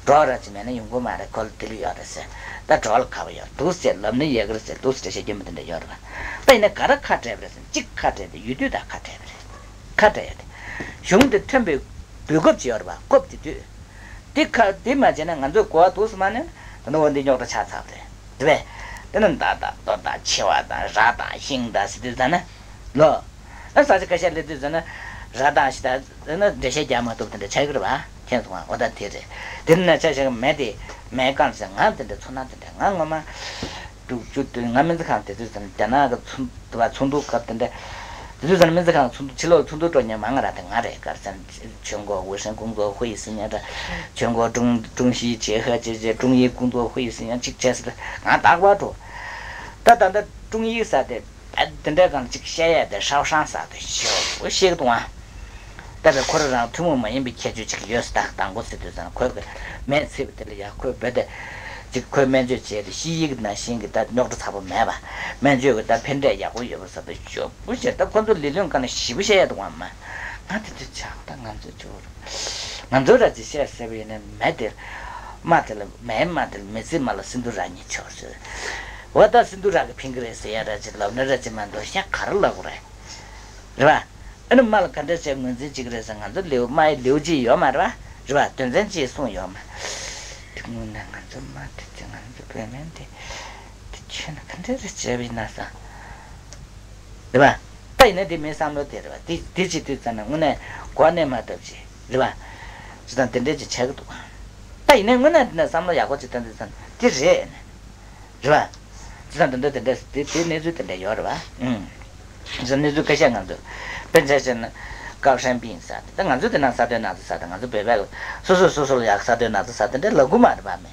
གྲོགས་ར་ཅིག་མེད་ན་ཡོང་གི་མ་རེད། ཁོ་ལ་དེ་ལ་ཡོད་རེད་ཟེར། ད་གྲོགས་ལ་དགའ་བ་ཡོད་འདུག་ཟེར། ལབ་ན་ཡག་གི་རེད་ཟེར་འདུག་ཟེར་འགྲེལ་བཤད་རྒྱུ་མ་དེ་འདྲ་ཡོད་རེད་པ། ད་ཡིན་ན་ག་རེ་ཁ་བྲལ་བ་རེད་ཟེར་ན་གཅིག་ཁ་བྲལ་ཏེ་ཡུལ་དུས་དང་ཁ་བྲལ་བ་རེད། ཁ་བྲལ་ཡ་དེ་གཞུང་དེ་ཐོན་པའི་དུས་སྐབས་ཅིག་ཡོད་རེད་པ། སྐབས་དེ་དུས། འདི་ཁ་འདི་མ་བྱས་ན་ང་ཚོས་གོ་བ་འདུག་སེ་མ་ནས་ད་ནི་འོ་འདི་རྙོག་དྲ་ཆགས་ཚར་བ་རེད། རེད་པས། དེ་ནི་མདའ་དང་རྡོ་དང་མཆེ་བ་དང་ར་དང་ཤིང་དང་ཟེར་དུས་ཙ་ན། ལོ། ཨ་ས་ཆ་ཁ་ཤས་སླེབས་དུས་ཙ་ན། ར་དང་ཤིང་དང་ཟེར་ན་འགྲེལ་བཤད་རྒྱག་མ་ཐུབ་དེ་འདྲ་ཆགས་ཀྱི་རེད་པ། མཁྱེན་སོང་ང་། འོ་ད་དེ་རེད། དེ་ནི་ན་ཆ་ཞིག་མེད་དེ། མེད་གང་ཟེར་ང་དེ་འདྲ་ཚོར་སྣང་དེ་འདྲ་ང་ངོ་མ། དྲུག་ཅུ་དོན་ང་སྨན་རྩིས་ཁང་དེ་དུས་ཙ་ན་རྒྱ་ནག་གི་ཚོགས་འདུ་བ་ཚོགས་འདུ་སྐབས་དེ་འདྲ། དེ་དུས་ཙ་ན་སྨན་རྩིས་ཁང་ཚོགས་འདུ་ཕྱི་ལོགས་ཚོགས་འདུ་སྤྲོ་མཁན་མང་ང་ར་དེ་ང་རེད། གར་སན་全国卫生工作会议是那个全国中中西结合这些中医工作会议是那这这是ང་ད་བར་འགྲོ། ད་ད་ད་中医ས་དེ་ད་དེ་འདྲ་གང་ཅིག་བཤད་ཡ་དེ་烧伤ས་དེ་ཞོ་ཞིག་འདུག་ཨ། ད་བས་ཁོ་རང་ཐུན་མོང་མ་ཡིན་པའི་ཁྱད་ཆོས་ཅིག་ཡོད་ས། ད་དང་པོ་ཟེར་དུས་ཙང་ཁོས་གི་མེ་ཚིག་པ་དེ་ལ་ཡ་ཁོས་བོད་དེ་ཅིག་ཁོས་སྨན་བཅོས་བྱས་ཏེ་ཤི་ཡི་གི་ནང་བཞིན་གི་ད་རྙོག་དྲ་ཚ་པོ་མེད་པ། སྨན་བཅོས་གི་ད་ཕན་འབྲས་ཡག་པོ་ཡོད་པ་ས་དེ་ཞོ་པོ་ཞིག་ད་ཁོ་ཚོ་ལས་ལུང་གང་ན་ཞིབ་པོ་བཤད་ཡ་འདུག་ཨ་མ། ང་དེ་དུས་ཆགས་ད་ང་ཚོ་ཅོར། ང་ཚོ་ར་ཅིག་བཤད་ཟེར་བ་ཡིན་ན་མེ་དེར། མ་དེ་ལ་མེ་མ་དེ་ལ་མེ་ཚིག་མ་ལ་སིན་དུ་ར་ཉིད་ཆོག་ཟེར། འོ་ད་སིན་དུ་ར་གི་ཕིང་གི་རེད་ཟེར་ཡ་ར་ཅིག་ལབ་ན་ར་ཅིག་མ་འདུག་ཤ་ག་རེ་ལབ་དགོས་རེད། རེད་པ། ཨ་ནི་མ་ལ་ག་འདྲ་བྱས་ངོས་འཛིན་བྱེད་ཀྱི་རེད་ཟེར། ང་ཚོ་ལེའུ་མ་ཡི་ལེའུ་གཅིག་ཡོད་མ་རེད་པ། རེད་པ། དོན་ཚན་གཅིག་གསུངས་ཡོད་མ། དེ་སྔོན་ན་ང་ཚོ་མ་དེ་ཚོ་ང་ཚོ་བོད་སྨན་དེ་དེ་ཁྱོད་ན་ག་འདྲ་རེ་བྱས་པ་ཡིན་ན་ས། རེད་པ། ད་ཡིན་ན་དེ་མིའི་བསམ་བློ་དེ་རེད་པ། དེ་དེ་བྱེད་དུས་ཙམ་ན་དངོས་གནས་གོ་གནས་མ་ཐོབ་ཅིག་རེད་པ། ཅི་དང་དེ་འདྲས་ཅིག་ཆགས་ཀྱི་འདུག་ད་ཡིན་ན་དངོས་གནས་དེ་ན་བསམ་བློ་ཡག་པོ་ཅིག་བཏང་དུས་ཙམ་དེ་རེད། རེད་པ། ཅི་དང་དེ་འདྲ་དེ་འདྲ་དེ་དེ་གནས་ཚུལ་དེ་འདྲ་ཡོད་རེད་པ། ཨུམ། ཅི་དང་གནས་ཚུལ་ཁ་ཤས་ང་ཚོ། དཔེར་ཆ་བཞག་ན། ཀའོ་ཧྲན་པིན་ཟེར་དེ་ད་ང་ཚོ་དེ་ན་ས་དོན་ན་ཚོ་ཟེར་དེ་ང་ཚོ་བོད་པས་སོ་སོས་སོ་སོ་ལ་ཡག་ས་དོན་ན་ཚོ་ཟེར་དེ་འདྲ་ལབ་གི་མ་རེད་པ་མེད།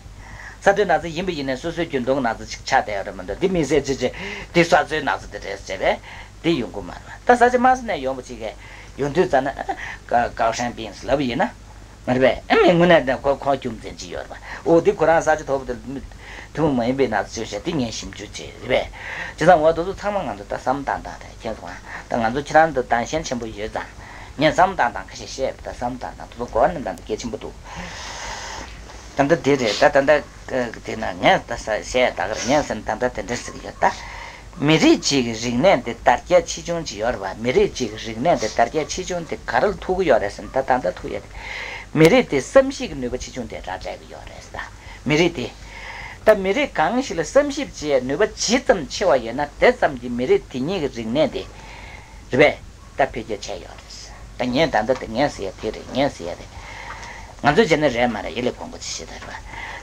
ས་དོན་ན་ཚོ་ཡིན་པ་ཡིན་ནའི་སོ་སོའི་རྒྱུན་དུ་ན་ཚོ་ཅིག་ཆགས་བསྡད་ཡོད་རེད་མ་གཏོགས་དེ་མི་ཟེར་ཅི་ཅི་དེ་ས་ཚོའི་ན་ཚོ་དེ་རེད་ཟེར་བས་དེ་ཡོང་གི་མ་རེད་པ། ད་ས་ཆ་མ་ས་ནས་ཡོང་པ་ཅིག་གིས་ཡོང་དུས་ཙམ་ན་ཀའོ་ཧྲན་པིན་ལབ་ཡིན་ན། མ་རེད་པས། ཨ་མི་དངོས་གནས་དེ་ཁོ་ཁོ་རྒྱུ་མཚན་ཅིག་ཡོད་རེད་པ། འོ་དེ་ཁོ་རང་ས་ཆ་དོག་པོ་དེ་ཐུན་མོང་མ་ཡིན་པའི་ན་ཚོ་ཅིག་བཤད་དེ་ངས་ཞིབ་འཇུག་བྱས་རེད་པས། བྱས་ཙང་འོ་དེ་ཚོ་ཚང་མ་ང་ཚོ་ད་བསམ་བློ་བཏང་སྟངས་རེད། མཁྱེན་སོང་ང་། ད་ང་ཚོ་ཁྱེད་རང་ཚོ་དང་ཞེན་ཆེན་པོ་ཡོད་ཙང་། ངས་བསམ་བློ་བཏང་སྟངས་ཁ་ཤས་བཤད་པ་ད་བསམ་བློ་བཏང་སྟངས་དེ་ཚོ་གོ་བ་ནས་བཏང་ད་གལ་ཆེན་པོ་འདུག་ད་ལྟ་དེ་རེད། ད་ད་ལྟ་དེ་ན་ངས་ད་ས་བཤད་ད་གར་ངས་ཟེར་ན་ད་ལྟ་དེ་འདྲ་ཟེར་གི་ཡོད་ད། མི་རིགས་གཅིག་གི་རིག་གནས་དེ་དར་རྒྱས་ཆེ་ཆུང་ཅིག་ཡོད་རེད་པ། མི་རིགས་གཅིག་གི་རིག་གནས་དེ་དར་རྒྱས་ཆེ་ཆུང་དེ་ག་རེ་ལ་ཐུག་གི་ཡོད་རེད་ཟེར་ན་ད་ད་ལྟ་ཐུག་ཡོད་རེད། མི་རིགས་དེ་བསམ་གཞིག་གི་ནུས་པ་ཆེ་ཆུང་དེ་རག་བསྡད་ཀྱི་ཡོད་རེད་ད། མི་རིགས་དེ། ད་མི་རིགས་གང་ཞིག་ལ་བསམ་གཞིག་བྱེད་ནུས་པ་ཇི་ཙམ་ཆེ་བ་ཡོད་ན་དེ་ཙམ་གྱིས་མི་རིགས་དེ་ཉིད་ཀྱི་རིག་གནས་དེ། རེད་པས། ད་འཕེལ་རྒྱས་ཆེ་ཡོད་རེད། ད་ངས་ད་ལྟ་དེ་ངས་ཟེར་ཡ་དེ་རེད། ངས་ཟེར་ཡ་རེད། ང་ཚོས་བྱས་ན་རེད་མ་རེད་ཡིད་ལ་དགོངས་པ་ཅིག་བྱེད་ད་རེད་པ།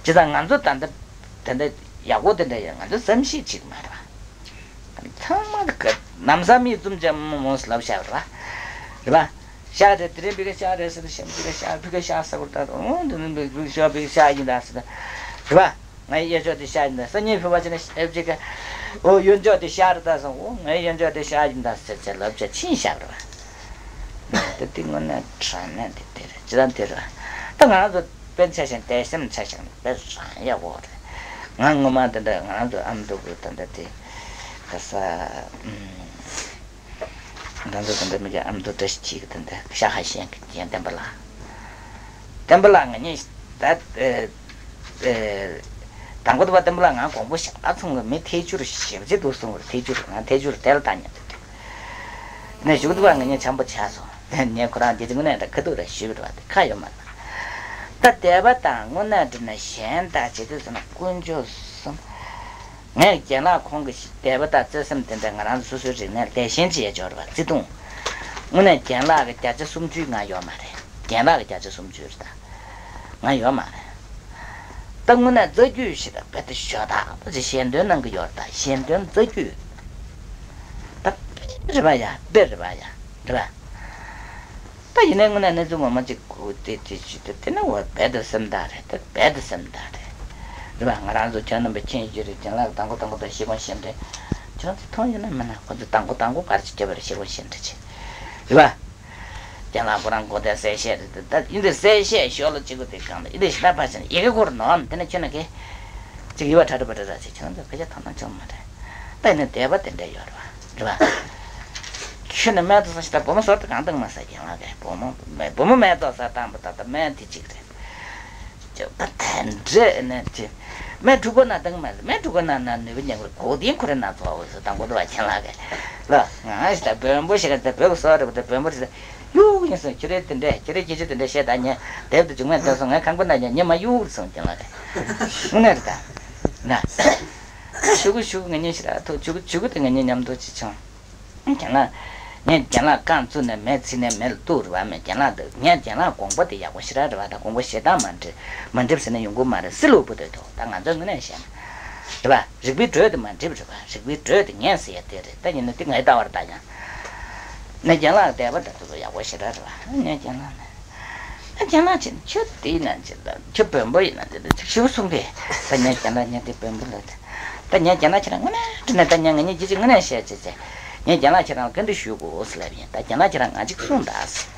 ཇི་ལྟར་ང་ཚོ་ད་ལྟ་དེ་འདྲ་ཡག་པོ་དེ་འདྲ་ཡོད་ང་ཚོ་བསམ་གཞིག་ཅིག་མ་རེད་པ། ཚང་མ་གི་ལམ་སང་མིག་བཙུམ་བྱས་མོ་མོ་ཟེར་ལབ་བཞག་རེད་པ། རེད་པ། ཤག་རེད་དེ་རིང་བི་ཀ་ཤག་རེད་ཟེར་ན་ཤམ་བི་ཀ་ཤག་བི་ཀ་ཤག་ཟེར་བར་ད་འོ་འདི་ནི་བི་ཀ་ཤག་བི་ཀ་ཤག་ཡིན་ད་ཟེར་ད། རེད་པ། ང་ཡི་གཡས་ཕྱོགས་དེ་ཤག་ཡིན་ད་སང་ཉིན་ཕུ་བ་ཅི་ན་ཨེབ་ཅི་ཀ་འོ་གཡོན་ཕྱོགས་དེ་ཤག་རེད་ད་ཟེར་འོ་ང་ཡི་གཡོན་ཕྱོགས་དེ་ཤག་ཡིན་ད་ཟེར་ཟེར་ལབ་བྱས་ཕྱིན་བཞག་རེད་པ། ད་དེ་དངོས་གནས་དྲང་གནས་དེ་དེ་རེད་ཅི་ད་དེ་རེད་པ། ད་ང་རང་ཚོ་དཔེར་ཆ་བཞག་དད་སེམས་ཆ་བཞག་ན་དཔེ་རང་ཡག་པོ་རེད། ང་ངོ་མ་དེ་འདྲ་ང་རང་ཚོ་ཨ་མདོ་གི་ད་འདྲ་དེ་ག་ས་ཨུམ། ང་ཚོ་དེ་འདྲ་མི་གི་ཨ་མདོ་བཀྲ་ཤིས་འཁྱིལ་གི་དེ་འདྲ་ཤ་ཁ་ཤས་ཀྱི་རྒན་བསྟན་པ་ལགས། བསྟན་པ་ལགས་ང་གཉིས་ད་ཨེ་ཨེ་དང་པོ་དེ་བ་བསྟན་པ་ལགས་ང་དགོངས་པ་ཞེ་དྲག་ཚོམ་གི་མི་ཐལ་འགྱུར་ཞེ་པོ་ཅིག་འདུག་གསུངས་པར་ཐལ་འགྱུར་ང་ཐལ་འགྱུར་དེ་ལ་བཏང་ཉན་དུ་དུས་ནས་ཞུགས་དུས་བ་ང་གཉིས་འཆམ་པོ་ཆགས་སོང་། ངས་ཁོ་རང་རྒྱལ་སྤྱི་དངོས་གནས་འདྲ་ཁ་ཐུག་ར་ཞུས་པ་རེད་པ་དེ་ཁ་ཡོད་མ་རེད། ད་དད་པ་དང་དངོས་གནས་འདྲ་ན་གཞན་དག་བྱེད་དུས་ཟེར་ན་དཀོན་མཆོག་གསུམ། ངས་རྒན་ལགས་ཁོང་གི་དད་པ་དང་བརྩེ་སེམས་དེ་འདྲ་ང་རང་ཚོ་སོ་སོའི་རིག་གནས་ལ་དད་ཞེན་བྱེད་ཡ་འབྱོར་བ་བརྩེ་དུང་། དངོས་གནས་རྒན་ལགས་ཀྱི་བརྒྱ་ཆ་སུམ་ཅུ་ང་ཡོད་མ་རེད། རྒན་ལགས་ཀྱི་བརྒྱ་ཆ་སུམ་ཅུ་རེད་ད། ང་ཡོད་མ་རེད། ད་དངོས་གནས་རྩ་རྒྱུད་ཞིག་ལ་རྦད་དེ་ཞོ་ཐག་པ་ཅིག་ཞལ་འདོན་གནང་གི་ཡོད་རེད་ད་ཞལ་འདོན་རྩ་རྒྱུད། ད་དཔེ་རེད་པ་ཡ་དཔེ་རེད་པ་ཡ་རེད་པ། ད་ཡིན་ནའི་དངོས་གནས་གནས་ཚུལ་ངོ་མ་ཅིག་གོ་དེ་དེ་ཅི་དེ་དེ་ནི་འོ་རྦད་དེ་སེམས་ཐག་རེད། དེ་རྦད་དེ་སེམས་ཐག་རེད། རེད་པ། ང་རང་ཚོ་ཁྱོད་རྣམ་པ་མཁྱེན་རྒྱུ་རེད། རྒན་ལགས་དང་པོ་དང་པོ་དང་ཤེས་དགོངས་བཞེས་འདྲེ་ཁྱོད་ཚོ་མཐོང་ཡོད་ན་མིན་ན། ཁོ་ཚོ་དང་པོ་དང་པོ་བར་ཅིག་རྒྱབ་པར་ཤེས་དགོངས་བཞེས་འདྲེ་ཆེ། རེད་པ། རྒན་ལགས་ཁོ་རང་གོ་དེ་གསལ་བཤད་རེད། ད་ཡིན་དེ་གསལ་བཤད་ཤོག་ལ་གཅིག་གོ་དེ་གང་ལ་ཡིན་དེ་ཞེ་དྲག་པ་ཞིག་ཡི་གེ་སྐོར་ནོ་དེ་ནི་ཁྱོད་ནི་གེ་ཅིག་ཡི་བ་ཁྲ་ཁྲ་པ་ཁྲ་ཁྲ་ཅིག་ཁྱོད་ཚོ་སྐད་ཆ་ཐོག་ན་ཅུང་མ་རེད། ད་ཡིན་ན་དད་པ་དེ་འདྲ་ཡོད་རེད་པ། རེད་པ། ཁྱོད་ནི་སྨན་དུ་སོང་ཞིག་ད་བུ་མོ་ཟོར་དུ་གང་བཏང་མ་ཟ་རྒན་ལགས་ཀྱིས། བུ་མོ་བུ་མོ་སྨན་དུ་ཟ་བཏང་པ་ད་ལྟ་སྨན་དེ་གཅིག་རེད། ཅོ་ད་དེ་འདྲ་ནས་ཅི། སྨན་དྲུག་པོ་ན་བཏང་མ་རེད། སྨན་དྲུག་པོ་ན་ན་ནུས་པ་ཉམས་རེད། གོ་དེ་ཁོ་རེ་ན་ཚོགས་འོས་སུ་དང་པོ་དུ་བ་ཁྱེད་ལགས་ཀྱིས་ལ་ང་ཞིག་ད་བོན་པོ་ཞིག་ག་ད་བོད་ཀྱི་སོག་རེད་པ། ད་བོན་པོ་རེད། ད་གཡུག་ཡིན་སོང་། ཁྱོད་རེ་དེ་འདྲ་ཁྱོད་རེ་སྐད་ཆ་དེ་འདྲ་བཤད་ད་ཉན་དེབ་དུ་འཇུག་མེད་དེ་སོང་། ངས་ཁང་པ་ན་ཉན་ཉན་མ་གཡུག་སོང་ཁྱེད་ལགས་ཀྱིས། དངོས་གནས་རེད་ད། ན། ཞུ་གི་ཞུ་གི་ང་གཉིས་ཞིག་ར་ཐུག་ཞུ་གི་ཞུ་གི་དེ་ང་གཉིས་མཉམ་དུ་ཅི་བྱུང་། རྒན་ལགས། ངས་རྒན་ལགས་རྐང་བཙུགས་ནས་མེ་ཚིག་ནས་མེ་ལ་གཏུག་རེད་པ། མེ་རྒན་ལགས་འདི་ངས་རྒན་ལགས་དགོངས་པ་དེ་ཡག་པོ་ཞེ་དྲག་རེད་པ། ད་དགོངས་པ་བཞེས་སྟངས་མ་འགྲིག་མ་འགྲིག་ཟེར་ན་ཡོང་གི་མ་རེད། སྲིད་ལུགས་པོ་དེ་ཐོག་ད་ང་ཚོས་དངོས་གནས་བཤད་ན། རེད་པ། རིགས་པའི་འགྲོས་དེ་མ་འགྲིག་རེད་པ། རིགས་པའི་འགྲོས་དེ་ངས་ཟེར་ཡ་དེ་རེད། ད་ཡིན་ན་དེ་ངའི་ལྟ་བར་ད་ཡང་། ནས་རྒན་ལགས་དད་པ་ད་དུ་ཡག་པོ་ཞེ་དྲག་རེད་པ། ངས་རྒན་ལགས་ནས། ཨ་རྒན་ལགས་ཅིག་ཁྱོད་དེ་ཡིན་ན་ཅིག་ད་ཁྱོད་བོན་པོ་ཡིན་ན་ཅིག་ད་ཅིག་ཞུ་གསུང་གི། ད་ངས་རྒན་ལགས་ངས་དེ་བོན་པོ་ལ་དེ། ད་ངས་རྒན་ལགས་ཁྱེད་རང་དངོས་གནས་དྲི་ན་ད་ངས་ང་གཉིས་ཅི་ཅིག་དངོས་གནས་བཤད་ཅིག་ཅིག་ངས་རྒན་ལགས་ཁྱེད་རང་ལ་བཀའ་འདྲི་ཞུ་དགོས་ཟེར་ལབ་ཡིན། ད་རྒན་ལགས་ཁྱེད་རང་ང་ཅིག་གསུང་ད་ཟེར།